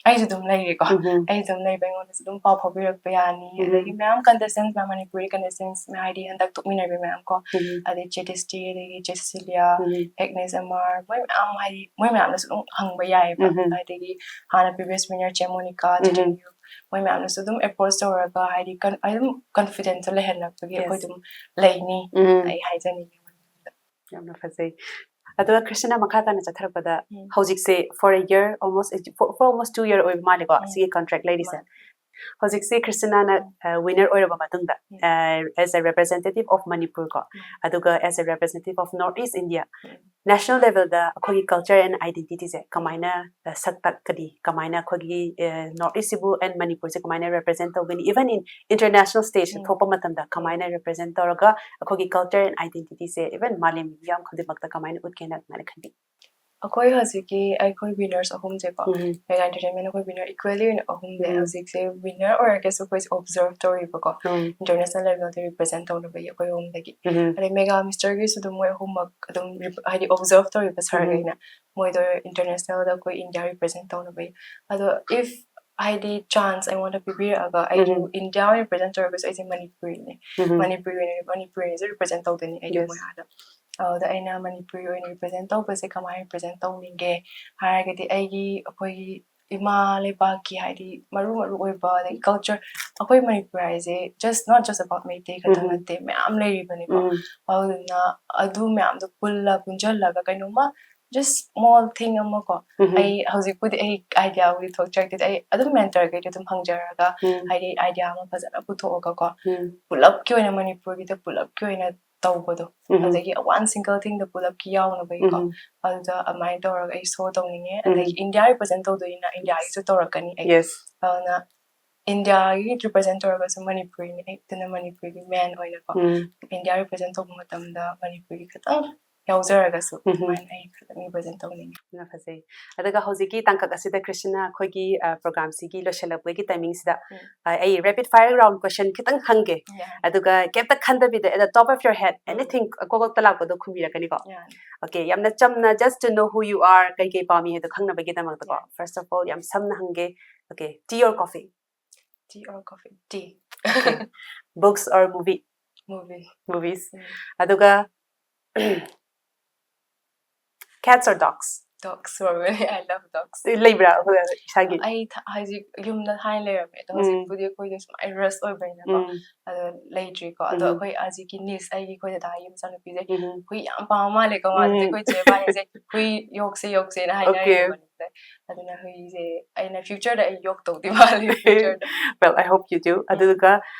ꯑꯩꯁꯨ ꯑꯗꯨꯝ ꯂꯩꯔꯦꯀꯣ ꯑꯩꯁꯨ ꯑꯗꯨꯝ ꯂꯩꯕ ꯑꯩꯉꯣꯟꯗꯁꯨ ꯑꯗꯨꯝ ꯄꯥꯎ ꯐꯥꯎꯕꯤꯔꯛꯄ ꯌꯥꯅꯤ ꯑꯗꯒꯤ ꯃꯌꯥꯝ contestants ꯃꯌꯥꯝ ꯃꯅꯤꯄꯨꯔꯤ contestants ꯍꯥꯏꯗꯤ ꯍꯟꯗꯛ ꯊꯣꯛꯃꯤꯟꯅꯔꯤꯕ ꯃꯌꯥꯝ ꯀꯣ ꯑꯗꯩ ꯆꯦ ꯇꯦꯁꯇꯤ ꯑꯗꯒꯤ ꯆꯦ ꯁꯤꯁꯤꯂꯤꯌꯥ ꯑꯦꯛꯅꯦꯁ ꯑꯦꯝ ꯑꯥꯔ ꯃꯣꯏ ꯃꯌꯥꯝ ꯍꯥꯏꯗꯤ ꯃꯣꯏ ꯃꯌꯥꯝꯅꯁꯨ ꯑꯗꯨꯝ ꯍꯪꯕ ꯌꯥꯏꯑꯕ ꯑꯗꯒꯤ ꯍꯥꯟꯅ previous winner ꯆꯦ ꯃꯣꯅꯤꯀꯥ ꯆꯦ ꯇꯦꯅꯤꯌꯨ ꯃꯣꯏ ꯃꯌꯥꯝꯅꯁꯨ ꯑꯗꯨꯝ approach ꯇꯧꯔꯒ ꯍꯥꯏꯗꯤ ꯑꯗꯨꯝ confidence ꯁꯨ ꯂꯩꯍꯜꯂꯛꯄꯒꯤ ꯑꯩꯈꯣꯏ ꯑꯗꯨꯝ ꯂꯩꯅꯤ ꯑꯩ ꯍꯥꯏꯖꯅꯤꯡꯉꯤ꯫ ꯌꯥꯝꯅ ꯐꯖꯩ꯫ ꯑꯗꯨꯒ ꯀ꯭ꯔꯤꯁꯇꯤꯅꯥ ꯃꯈꯥ ꯇꯥꯅ ꯆꯠꯊꯔꯛꯄꯗ ꯍꯧꯖꯤꯛꯁꯦ for a year almost for almost two year ꯑꯣꯏꯕ ꯃꯥꯜꯂꯦꯀꯣ ꯁꯤꯒꯤ contract ꯂꯩꯔꯤꯁꯦ꯫ ꯍꯧꯖꯤꯛꯁꯦ ꯀ꯭ꯔꯤꯁꯇꯤꯅꯥꯅ winner ꯑꯣꯏꯔꯕ ꯃꯇꯨꯡꯗ as a representative of Manipur ꯀꯣ ꯑꯗꯨꯒ as a representative of North East India national level ꯗ ꯑꯩꯈꯣꯏꯒꯤ culture and identity ꯁꯦ ꯀꯃꯥꯏꯅ ꯁꯛ ꯇꯥꯛꯀꯅꯤ, ꯀꯃꯥꯏꯅ ꯑꯩꯈꯣꯏꯒꯤ North East ꯁꯤꯕꯨ and ꯃꯅꯤꯄꯨꯔꯁꯦ ꯀꯃꯥꯏꯅ represent ꯇꯧꯒꯅꯤ, even in international stage ꯊꯣꯛꯄ ꯃꯇꯝꯗ ꯀꯃꯥꯏꯅ represent ꯇꯧꯔꯒ ꯑꯩꯈꯣꯏꯒꯤ culture and identity say even ꯃꯥꯂꯦꯝꯒꯤ ꯃꯤꯌꯥꯝ ꯈꯨꯗꯤꯡꯃꯛꯇ ꯀꯃꯥꯏꯅ ꯎꯠꯀꯦꯅ ꯑꯗꯨꯃꯥꯏꯅ ꯈꯟꯕꯤ? ꯑꯩꯈꯣꯏ ꯍꯧꯖꯤꯛꯀꯤ ꯑꯩꯈꯣꯏ winners ꯑꯍꯨꯝꯁꯦꯀꯣ Mega Entertainment ꯑꯩꯈꯣꯏ winner equally ꯑꯣꯏꯅ ꯑꯍꯨꯝꯁꯦ ꯍꯧꯖꯤꯛꯁꯦ winner ꯑꯣꯏꯔꯒꯁꯨ ꯑꯩꯈꯣꯏꯁꯦ observe ꯇꯧꯔꯤꯕꯀꯣ international level ꯗ represent ꯇꯧꯅꯕꯒꯤ ꯑꯩꯈꯣꯏ ꯑꯍꯨꯝꯗꯒꯤ ꯑꯗꯩ Mega Mister ꯒꯤꯁꯨ ꯑꯗꯨꯝ ꯃꯣꯏ ꯑꯍꯨꯝꯃꯛ ꯑꯗꯨꯝ ꯍꯥꯏꯗꯤ observe ꯇꯧꯔꯤꯕ ꯁꯥꯔꯈꯩꯅ ꯃꯣꯏꯗꯣ international ꯗ ꯑꯩꯈꯣꯏ India represent ꯇꯧꯅꯕꯒꯤ ꯑꯗꯣ if ꯍꯥꯏꯗꯤ chance ꯑꯩꯉꯣꯟꯗ ꯄꯤꯕꯤꯔꯛꯑꯒ ꯑꯩꯁꯨ India ꯑꯣꯏꯅ represent ꯇꯧꯔꯒꯁꯨ ꯑꯩꯁꯦ ꯃꯅꯤꯄꯨꯔꯤꯅꯦ ꯃꯅꯤꯄꯨꯔꯤ ꯃꯅꯤꯄꯨꯔꯤꯁꯦ represent ꯇꯧꯗꯣꯏꯅꯤ ꯑꯩꯗꯤ ꯃꯣꯏ ꯑꯥꯗ ꯑꯗꯨꯗ ꯑꯩꯅ ꯃꯅꯤꯄꯨꯔꯤ ꯑꯣꯏꯅ represent ꯇꯧꯕꯁꯦ ꯀꯃꯥꯏꯅ represent ꯇꯧꯅꯤꯡꯒꯦ ꯍꯥꯏꯔꯒꯗꯤ ꯑꯩꯒꯤ ꯑꯩꯈꯣꯏꯒꯤ ꯏꯃꯥ ꯂꯩꯕꯥꯛꯀꯤ ꯍꯥꯏꯗꯤ ꯃꯔꯨ ꯃꯔꯨ ꯑꯣꯏꯕ ꯑꯗꯒꯤ ꯀꯜꯆꯔ, ꯑꯩꯈꯣꯏ ꯃꯅꯤꯄꯨꯔ ꯍꯥꯏꯁꯦ just not just about Meitei ꯈꯛꯇꯪ ꯎꯝ꯫ ꯅꯠꯇꯦ, ꯃꯌꯥꯝ ꯂꯩꯔꯤꯕꯅꯤꯀꯣ꯫ ꯎꯝ꯫ ꯑꯗꯨꯗꯨꯅ ꯑꯗꯨ ꯃꯌꯥꯝꯗꯣ ꯄꯨꯜꯂ ꯄꯨꯟꯁꯤꯜꯂꯒ ꯀꯩꯅꯣꯝꯃ just small thing ꯑꯃ ꯀꯣ, ꯎꯝ꯫ ꯑꯩ ꯍꯧꯖꯤꯛꯄꯨꯗꯤ ꯑꯩ ꯑꯥꯏꯗꯤꯌꯥꯕꯨꯗꯤ ꯊꯣꯛꯆꯔꯛꯇꯦ, ꯑꯩ ꯑꯗꯨꯝ ꯃꯦꯟꯇꯔꯈꯩꯗꯤ ꯑꯗꯨꯝ ꯍꯪꯖꯔꯒ ꯎꯝ꯫ ꯍꯥꯏꯗꯤ ꯑꯥꯏꯗꯤꯌꯥ ꯑꯃ ꯐꯖꯅ ꯄꯨꯊꯣꯛꯑꯒꯀꯣ, ꯎꯝ꯫ ꯄꯨꯂꯞꯀꯤ ꯑꯣꯏꯅ ꯃꯅꯤꯄꯨꯔꯒꯤꯗ ꯄꯨꯂꯞꯀꯤ ꯑꯣꯏꯅ ꯇꯧꯕꯗꯣ, ꯎꯝ꯫ ꯑꯗꯒꯤ one single thingꯗ ꯄꯨꯂꯞꯀꯤ ꯌꯥꯎꯅꯕꯒꯤꯀꯣ, ꯎꯝ꯫ ꯑꯗꯨꯗ ꯑꯗꯨꯃꯥꯏꯅ ꯇꯧꯔꯒ ꯑꯩ ꯁꯣ ꯇꯧꯅꯤꯡꯉꯦ꯫ ꯎꯝ꯫ ꯑꯗꯒꯤ ꯏꯟꯗꯤꯌꯥ ꯔꯤꯄ꯭ꯔꯖꯦꯟ ꯇꯧꯗꯣꯏꯅꯤꯅ ꯏꯟꯗꯤꯌꯥꯒꯤꯁꯨ ꯇꯧꯔꯛꯀꯅꯤ ꯑꯩ꯫ Yes. ꯑꯗꯨꯅ ꯏꯟꯗꯤꯌꯥꯒꯤ ꯔꯤꯄ꯭ꯔꯖꯦꯟ ꯇꯧꯔꯒꯁꯨ ꯃꯅꯤꯄꯨꯔꯤꯅꯤ ꯑꯩ, ꯑꯗꯨꯅ ꯃꯅꯤꯄꯨꯔꯤꯒꯤ ꯃꯦꯟ ꯑꯣꯏꯅꯀꯣ, ꯎꯝ꯫ ꯏꯟꯗꯤꯌꯥ ꯔꯤꯄ꯭ꯔꯖꯦꯟ ꯇꯧꯕ ꯃꯇꯝꯗ ꯃꯅꯤꯄꯨꯔꯤ ꯈꯤꯇꯪ ꯌꯥꯎꯖꯔꯒꯁꯨ ꯎꯝ꯫ ꯑꯗꯨꯃꯥꯏꯅ ꯑꯩ ꯈꯤꯇꯪ ꯔꯤꯄ꯭ꯔꯖꯦꯟ ꯇꯧꯅꯤꯡꯉꯦ꯫ ꯌꯥꯝꯅ ꯐꯖꯩ꯫ ꯑꯗꯨꯒ ꯍꯧꯖꯤꯛꯀꯤ ꯇꯥꯡꯀꯛ ꯑꯁꯤꯗ ꯀ꯭ꯔꯤꯁꯅ ꯑꯩꯈꯣꯏꯒꯤ, ꯑ, ꯄ꯭ꯔꯣꯒ꯭ꯔꯥꯝꯁꯤꯒꯤ ꯂꯣꯏꯁꯤꯜꯂꯛꯄꯒꯤ ꯇꯥꯏꯃꯤꯡꯁꯤꯗ, ꯎꯝ꯫ ꯑ, ꯑꯩ rapid fire round question ꯈꯤꯇꯪ ꯍꯪꯒꯦ꯫ ꯌꯥꯏ꯫ ꯑꯗꯨꯒ ꯀꯩꯝꯇ ꯈꯟꯗꯕꯤꯗ, at the top of your head, um. Anything ꯀꯣꯛꯇ ꯂꯥꯛꯄꯗꯣ ꯈꯨꯝꯕꯤꯔꯛꯀꯅꯤꯀꯣ? ꯌꯥꯅꯤ꯫ Okay, ꯌꯥꯝꯅ ꯆꯝꯅ, just to know who you are, ꯀꯩ ꯀꯩ ꯄꯥꯝꯃꯤ ꯍꯥꯏꯗꯣ ꯈꯪꯅꯕꯒꯤꯗꯃꯛꯇꯀꯣ꯫ ꯌꯥꯅꯤ꯫ First of all, ꯌꯥꯝ ꯁꯝꯅ ꯍꯪꯒꯦ꯫ Okay, tea or coffee? Tea or coffee? Tea. Okay. Books or movie? Movie. Movies. ꯎꯝ꯫ ꯑꯗꯨꯒ cats or dogs? Dogs ꯑꯣꯏꯕꯅꯦ꯫ I love dogs. ꯂꯩꯕ꯭ꯔꯥ ꯑꯩꯈꯣꯏ ꯏꯁꯥꯒꯤ? ꯑꯩ ꯊ-, ꯍꯧꯖꯤꯛ ꯌꯨꯝꯗ ꯊꯥꯏꯅ ꯂꯩꯔꯝꯃꯦ, ꯑꯗꯣ ꯎꯝ꯫ ꯍꯧꯖꯤꯛꯄꯨꯗꯤ ꯑꯩꯈꯣꯏꯗꯣ ꯁꯨꯃꯥꯏꯅ rush ꯑꯣꯏꯕꯅꯤꯅꯀꯣ, ꯎꯝ꯫ ꯑꯗꯣ ꯂꯩꯇ꯭ꯔꯤꯀꯣ꯫ ꯑꯗꯣ ꯎꯝ꯫ ꯑꯩꯈꯣꯏ ꯍꯧꯖꯤꯛꯀꯤ niece, ꯑꯩꯒꯤ ꯑꯩꯈꯣꯏ ꯗꯗꯥꯒꯤ ꯃꯆꯥꯅꯨꯄꯤꯁꯦ ꯎꯝ꯫ ꯍꯨꯏ ꯌꯥꯝ ꯄꯥꯝꯕ ꯃꯥꯜꯂꯦꯀꯣ ꯃꯥꯁꯦ꯫ ꯎꯝ꯫ ꯑꯩꯈꯣꯏ ꯆꯦ ꯏꯕꯥꯅꯤꯁꯦ ꯍꯨꯏ ꯌꯣꯛꯁꯦ ꯌꯣꯛꯁꯦꯅ Okay. ꯍꯥꯏꯅꯔꯤꯕꯅꯦ꯫ ꯑꯗꯨꯅ ꯍꯨꯏꯁꯦ ꯑꯩꯅ futureꯗ ꯑꯩ ꯌꯣꯛꯇꯧꯗꯤ ꯃꯥꯜꯂꯦ, futureꯗ꯫ Well, I hope you do. ꯎꯝ꯫ ꯑꯗꯨꯒ,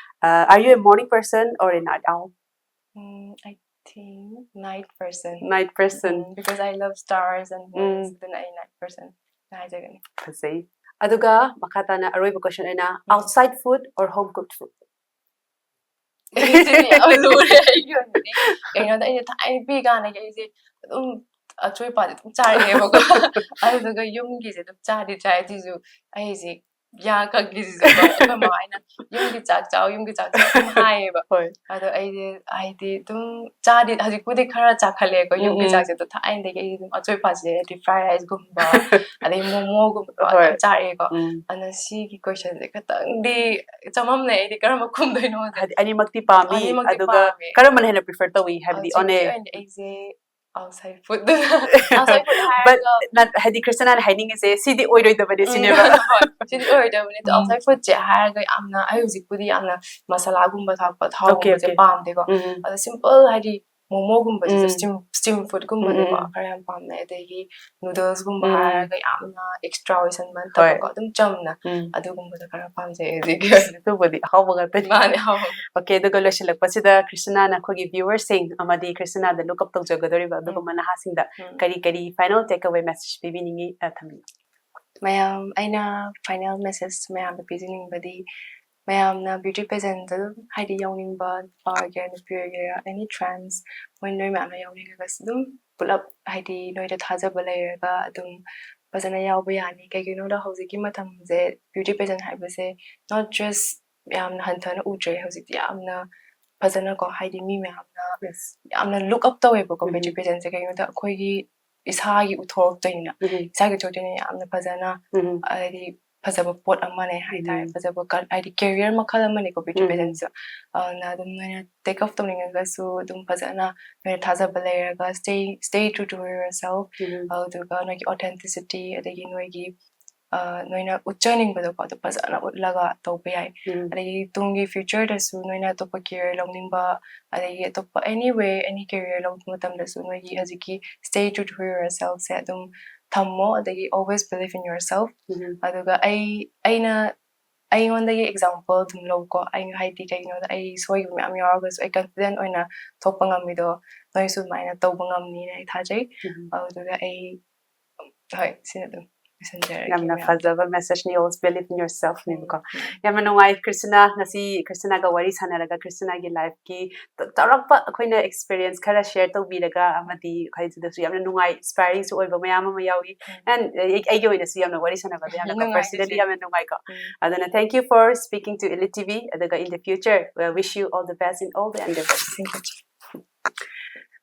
uh, are you a morning person or a night owl? Um, I think night person. Night person. Um, because I love stars and moons, ꯎꯝ꯫ ꯑꯗꯨꯅ ꯑꯩ night person ꯍꯥꯏꯖꯒꯅꯤ꯫ ꯐꯖꯩ꯫ ꯑꯗꯨꯒ ꯃꯈꯥ ꯇꯥꯅ ꯑꯔꯣꯏꯕ question ꯑꯣꯏꯅ, ꯎꯝ꯫ Outside food or home cooked food? ꯑꯩꯁꯤꯗꯤ ꯌꯥꯝ ꯂꯨꯔꯦ ꯑꯩꯒꯤ ꯑꯣꯏꯅꯗꯤ꯫ ꯀꯩꯅꯣꯗ ꯑꯩꯁꯦ ꯊꯥꯏꯅ ꯄꯤꯛꯏꯀꯥꯟꯗꯒꯤ ꯑꯩꯁꯦ ꯑꯗꯨꯝ ꯑꯆꯣꯏ ꯑꯄꯥꯁꯦ ꯑꯗꯨꯝ ꯆꯥꯔꯛꯑꯦꯕꯀꯣ꯫ ꯑꯗꯨꯗꯨꯒ ꯌꯨꯝꯒꯤꯁꯦ ꯑꯗꯨꯝ ꯆꯥꯗꯤ ꯆꯥꯏ, ꯑꯗꯨꯏꯁꯨ ꯑꯩꯁꯦ ꯌꯥ ꯀꯛꯂꯤꯁꯤꯁꯨꯀꯣ ꯑꯩꯈꯣꯏ ꯃꯃꯥ ꯍꯣꯏꯅ "ꯌꯨꯝꯒꯤ ꯆꯥꯛ ꯆꯥꯎ, ꯌꯨꯝꯒꯤ ꯆꯥꯛ ꯆꯥꯎ" ꯑꯗꯨꯝ ꯍꯥꯏꯌꯦꯕ꯫ ꯍꯣꯏ꯫ ꯑꯗꯣ ꯑꯩꯗꯤ ꯍꯥꯏꯗꯤ ꯑꯗꯨꯝ ꯆꯥꯗꯤ, ꯍꯧꯖꯤꯛꯄꯨꯗꯤ ꯈꯔ ꯆꯥꯈꯠꯂꯛꯑꯦꯀꯣ ꯌꯨꯝꯒꯤ ꯎꯝ, ꯎꯝ꯫ ꯆꯥꯛꯁꯦ꯫ ꯑꯗꯣ ꯊꯥꯏꯅꯗꯒꯤ ꯑꯩꯗꯤ ꯑꯗꯨꯝ ꯑꯆꯣꯏ ꯑꯄꯥꯁꯦ ꯍꯥꯏꯗꯤ fried riceꯒꯨꯝꯕ, ꯑꯗꯩ momoꯒꯨꯝꯕ ꯍꯣꯏ꯫ ꯑꯗꯨꯝ ꯆꯥꯔꯛꯑꯦꯀꯣ꯫ ꯎꯝ꯫ ꯑꯗꯨꯅ ꯁꯤꯒꯤ questionꯁꯦ ꯈꯤꯇꯪꯗꯤ ꯆꯃꯝꯅꯩ, ꯑꯩꯗꯤ ꯀꯔꯝꯕ ꯈꯨꯝꯗꯣꯏꯅꯣꯁꯦ꯫ ꯍꯥꯏꯗꯤ ꯑꯅꯤꯃꯛꯇꯤ ꯄꯥꯝꯃꯤ, ꯑꯅꯤꯃꯛꯇꯤ ꯑꯗꯨꯒ ꯄꯥꯝꯃꯦ꯫ ꯀꯔꯝꯕꯅ ꯍꯦꯟꯅ prefer ꯇꯧꯏ? ꯍꯥꯏꯕꯗꯤ on ꯍꯧꯖꯤꯛꯀꯤ a ꯑꯣꯏꯅꯗꯤ ꯑꯩꯁꯦ Outside food. Outside food But ꯍꯥꯏꯔꯒ not ꯍꯥꯏꯗꯤ ꯀ꯭ꯔꯤꯁꯅꯥꯅ ꯍꯥꯏꯅꯤꯡꯉꯤꯁꯦ ꯁꯤꯗꯤ ꯑꯣꯏꯔꯣꯏꯗꯕꯅꯤ ꯁꯤꯅꯦꯕ. ꯍꯣꯏ, ꯁꯤꯗꯤ ꯑꯣꯏꯔꯣꯏꯗꯕꯅꯤ ꯑꯗꯣ ꯎꯝ. Outside foodꯁꯦ ꯍꯥꯏꯔꯒ ꯌꯥꯝꯅ ꯑꯩ ꯍꯧꯖꯤꯛꯄꯨꯗꯤ ꯌꯥꯝꯅ ꯃꯁꯥꯂꯥꯒꯨꯝꯕ ꯊꯥꯛꯄ Okay, ꯊꯥꯎꯒꯨꯝꯕꯁꯦ okay. ꯄꯥꯝꯗꯦꯀꯣ. ꯎꯝ. ꯑꯗꯣ simple ꯍꯥꯏꯗꯤ ꯃꯣꯃꯣꯒꯨꯝꯕꯁꯤꯁꯨ ꯎꯝ. steam steam foodꯀꯨꯝꯕꯁꯦꯀꯣ ꯎꯝ, ꯎꯝ. ꯈꯔ ꯌꯥꯝ ꯄꯥꯝꯅꯩ. ꯑꯗꯒꯤ noodlesꯀꯨꯝꯕ ꯎꯝ. ꯍꯥꯏꯔꯒ ꯌꯥꯝꯅ extra ꯑꯣꯏꯁꯟꯕ ꯅꯠꯇꯕꯀꯣ, ꯑꯗꯨꯝ ꯆꯝꯅ ꯎꯝ. ꯑꯗꯨꯒꯨꯝꯕꯗꯣ ꯈꯔ ꯄꯥꯝꯖꯩ ꯑꯩꯗꯤ. ꯑꯗꯨꯕꯨꯗꯤ ꯑꯍꯥꯎꯕ ꯉꯥꯛꯇꯅꯤ. ꯃꯥꯅꯦ, ꯍꯥꯎ. Okay, ꯑꯗꯨꯒ ꯂꯣꯏꯁꯤꯜꯂꯛꯄꯁꯤꯗ ꯀ꯭ꯔꯤꯁꯅꯥꯅ ꯑꯩꯈꯣꯏꯒꯤ viewersꯁꯤꯡ ꯑꯃꯗꯤ ꯀ꯭ꯔꯤꯁꯅꯥꯗ look up ꯇꯧꯖꯒꯗꯧꯔꯤꯕ ꯑꯗꯨꯒꯨꯝꯕ ꯅꯍꯥꯁꯤꯡꯗ ꯎꯝ. ꯀꯔꯤ ꯀꯔꯤ final take away message ꯄꯤꯕꯤꯅꯤꯡꯉꯤ? ꯑ, ꯊꯝꯕꯤꯌꯨ. ꯃꯌꯥꯝ ꯑꯩꯅ final message ꯃꯌꯥꯝꯗ ꯄꯤꯖꯅꯤꯡꯕꯗꯤ, ꯃꯌꯥꯝꯅ beauty pageantꯗ ꯑꯗꯨꯝ ꯍꯥꯏꯗꯤ ꯌꯥꯎꯅꯤꯡꯕ, ꯅꯨꯄꯥ ꯑꯣꯏꯒꯦꯔꯥ ꯅꯨꯄꯤ ꯑꯣꯏꯒꯦꯔꯥ, any trans, ꯃꯣꯏ ꯅꯣꯏ ꯃꯌꯥꯝꯅ ꯌꯥꯎꯅꯤꯡꯉꯒꯁꯨ ꯑꯗꯨꯝ ꯄꯨꯂꯞ ꯍꯥꯏꯗꯤ ꯅꯣꯏꯗ ꯊꯥꯖꯕ ꯂꯩꯔꯒ ꯑꯗꯨꯝ ꯐꯖꯅ ꯌꯥꯎꯕ ꯌꯥꯅꯤ. ꯀꯩꯒꯤꯅꯣꯗ ꯍꯧꯖꯤꯛꯀꯤ ꯃꯇꯝꯁꯦ beauty pageant ꯍꯥꯏꯕꯁꯦ not just ꯌꯥꯝꯅ ꯍꯟꯊꯅ ꯎꯗ꯭ꯔꯦ, ꯍꯧꯖꯤꯛꯇꯤ ꯌꯥꯝꯅ ꯐꯖꯅꯀꯣ, ꯍꯥꯏꯗꯤ ꯃꯤ ꯃꯌꯥꯝꯅ ꯌꯥꯝꯅ look up ꯇꯧꯋꯦꯕꯀꯣ ꯎꯝ. Beauty pageantꯁꯦ. ꯀꯩꯒꯤꯅꯣꯗ ꯑꯩꯈꯣꯏꯒꯤ ꯏꯁꯥꯒꯤ ꯎꯠꯊꯣꯔꯛꯇꯣꯏꯅꯤꯅ, ꯎꯝ. ꯏꯁꯥꯒꯤ ꯎꯠꯊꯣꯔꯛꯇꯣꯏꯅꯤꯅ ꯌꯥꯝꯅ ꯐꯖꯅ ꯎꯝ. ꯍꯥꯏꯗꯤ ꯐꯖꯕ ꯄꯣꯠ ꯑꯃꯅꯦ ꯍꯥꯏꯇꯥꯔꯦ. ꯎꯝ. ꯐꯖꯕ ꯀ- ꯍꯥꯏꯗꯤ career ꯃꯈꯜ ꯑꯃꯅꯤꯀꯣ beauty ꯎꯝ. pageantꯁꯨ. ꯑꯗꯨꯅ ꯑꯗꯨꯝ ꯅꯣꯏꯅ take up ꯇꯧꯅꯤꯡꯉꯒꯁꯨ ꯑꯗꯨꯝ ꯐꯖꯅ ꯅꯣꯏꯅ ꯊꯥꯖꯕ ꯂꯩꯔꯒ stay stay true to yourself. ꯎꯝ. ꯑꯗꯨꯗꯨꯒ ꯅꯣꯏꯒꯤ authenticity ꯑꯗꯒꯤ ꯅꯣꯏꯒꯤ ꯑ, ꯅꯣꯏꯅ ꯎꯠꯆꯅꯤꯡꯕꯗꯣꯀꯣ, ꯑꯗꯨ ꯐꯖꯅ ꯎꯠꯂꯒ ꯇꯧꯕ ꯌꯥꯏ. ꯎꯝ. ꯑꯗꯒꯤ ꯇꯨꯡꯒꯤ futureꯗꯁꯨ ꯅꯣꯏꯅ ꯑꯇꯣꯞꯄ career ꯂꯧꯅꯤꯡꯕ, ꯑꯗꯒꯤ ꯑꯇꯣꯞꯄ any way, any career ꯂꯧꯕ ꯃꯇꯝꯗꯁꯨ ꯅꯣꯏꯒꯤ ꯍꯧꯖꯤꯛꯀꯤ stay true to yourselfꯁꯦ ꯑꯗꯨꯝ ꯊꯝꯃꯣ, ꯑꯗꯒꯤ always believe in yourself. ꯎꯝ. ꯑꯗꯨꯒ ꯑꯩ ꯑꯩꯅ ꯑꯩꯉꯣꯟꯗꯒꯤ example ꯑꯗꯨꯝ ꯂꯧꯀꯣ. ꯑꯩ ꯍꯥꯏꯗꯤ ꯀꯩꯒꯤꯅꯣꯗ ꯑꯩ ꯁꯣꯏꯈꯤꯕ ꯃꯌꯥꯝ ꯌꯥꯎꯔꯒꯁꯨ ꯑꯩ confident ꯑꯣꯏꯅ ꯊꯣꯛꯄ ꯉꯝꯃꯤꯗꯣ ꯅꯣꯏꯁꯨ ꯑꯗꯨꯃꯥꯏꯅ ꯇꯧꯕ ꯉꯝꯅꯤꯅ ꯑꯩ ꯊꯥꯖꯩ. ꯎꯝ. ꯑꯗꯨꯗꯨꯒ ꯑꯩ ꯍꯣꯏ, ꯁꯤꯅ ꯑꯗꯨꯝ ꯂꯣꯏꯁꯤꯟꯖꯔꯒꯦ ꯌꯥꯝꯅ ꯃꯌꯥꯝ꯫ ꯐꯖꯕ messageꯅꯤ, always believe in yourselfꯅꯦꯕꯀꯣ. ꯎꯝ. ꯌꯥꯝꯅ ꯅꯨꯡꯉꯥꯏ ꯀ꯭ꯔꯤꯁꯅꯥ, ꯉꯁꯤ ꯀ꯭ꯔꯤꯁꯅꯥꯒ ꯋꯥꯔꯤ ꯁꯥꯟꯅꯔꯒ ꯀ꯭ꯔꯤꯁꯅꯥꯒꯤ lifeꯀꯤ ꯆ- ꯆꯥꯎꯔꯥꯛꯄ ꯑꯩꯈꯣꯏꯅ experience ꯈꯔ share ꯇꯧꯕꯤꯔꯒ ꯑꯃꯗꯤ ꯍꯥꯏꯁꯤꯗꯁꯨ ꯌꯥꯝꯅ ꯅꯨꯡꯉꯥꯏ, inspiringꯁꯨ ꯑꯣꯏꯕ ꯃꯌꯥꯝ ꯑꯃ ꯌꯥꯎꯏ. ꯎꯝ. And ꯑꯩ- ꯑꯩꯒꯤ ꯑꯣꯏꯅꯁꯨ ꯌꯥꯝꯅ ꯋꯥꯔꯤ ꯁꯥꯟꯅꯕꯗ ꯌꯥꯝꯅ ꯅꯨꯡꯉꯥꯏ, personally ꯏꯆꯦ꯫ ꯌꯥꯝꯅ ꯅꯨꯡꯉꯥꯏꯀꯣ. ꯎꯝ. ꯑꯗꯨꯅ thank you for speaking to Elite TV. ꯑꯗꯨꯒ in the future, we wish you all the best in all the endeavors. Thank you, ꯏꯆꯦ.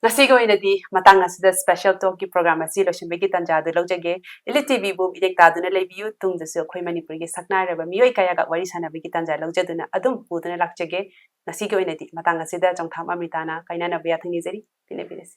ꯉꯁꯤꯒꯤ ꯑꯣꯏꯅꯗꯤ ꯃꯇꯥꯡ ꯑꯁꯤꯗ special talkꯀꯤ program ꯑꯁꯤ ꯂꯣꯏꯁꯤꯟꯕꯒꯤ ꯇꯥꯟꯖꯥ ꯑꯗꯨ ꯂꯧꯖꯒꯦ꯫ Elite TVꯕꯨ ꯏꯔꯦꯛ ꯇꯥꯗꯨꯅ ꯂꯩꯕꯤꯌꯨ꯫ ꯇꯨꯡꯗꯁꯨ ꯑꯩꯈꯣꯏ ꯃꯅꯤꯄꯨꯔꯒꯤ ꯁꯛꯅꯥꯏꯔꯕ ꯃꯤꯑꯣꯏ ꯀꯌꯥꯒ ꯋꯥꯔꯤ ꯁꯥꯟꯅꯕꯒꯤ ꯇꯥꯟꯖꯥ ꯂꯧꯖꯗꯨꯅ ꯑꯗꯨꯝ ꯄꯨꯗꯨꯅ ꯂꯥꯛꯆꯒꯦ꯫ ꯉꯁꯤꯒꯤ ꯑꯣꯏꯅꯗꯤ ꯃꯇꯥꯡ ꯑꯁꯤꯗ ꯆꯣꯡꯊꯥꯝ ꯑꯃ꯭ꯔꯤꯇꯥꯅ ꯀꯥꯏꯅꯅꯕ ꯌꯥꯊꯪ ꯅꯤꯖꯔꯤ꯫ ꯄꯤꯅꯕꯤꯔꯁꯤ꯫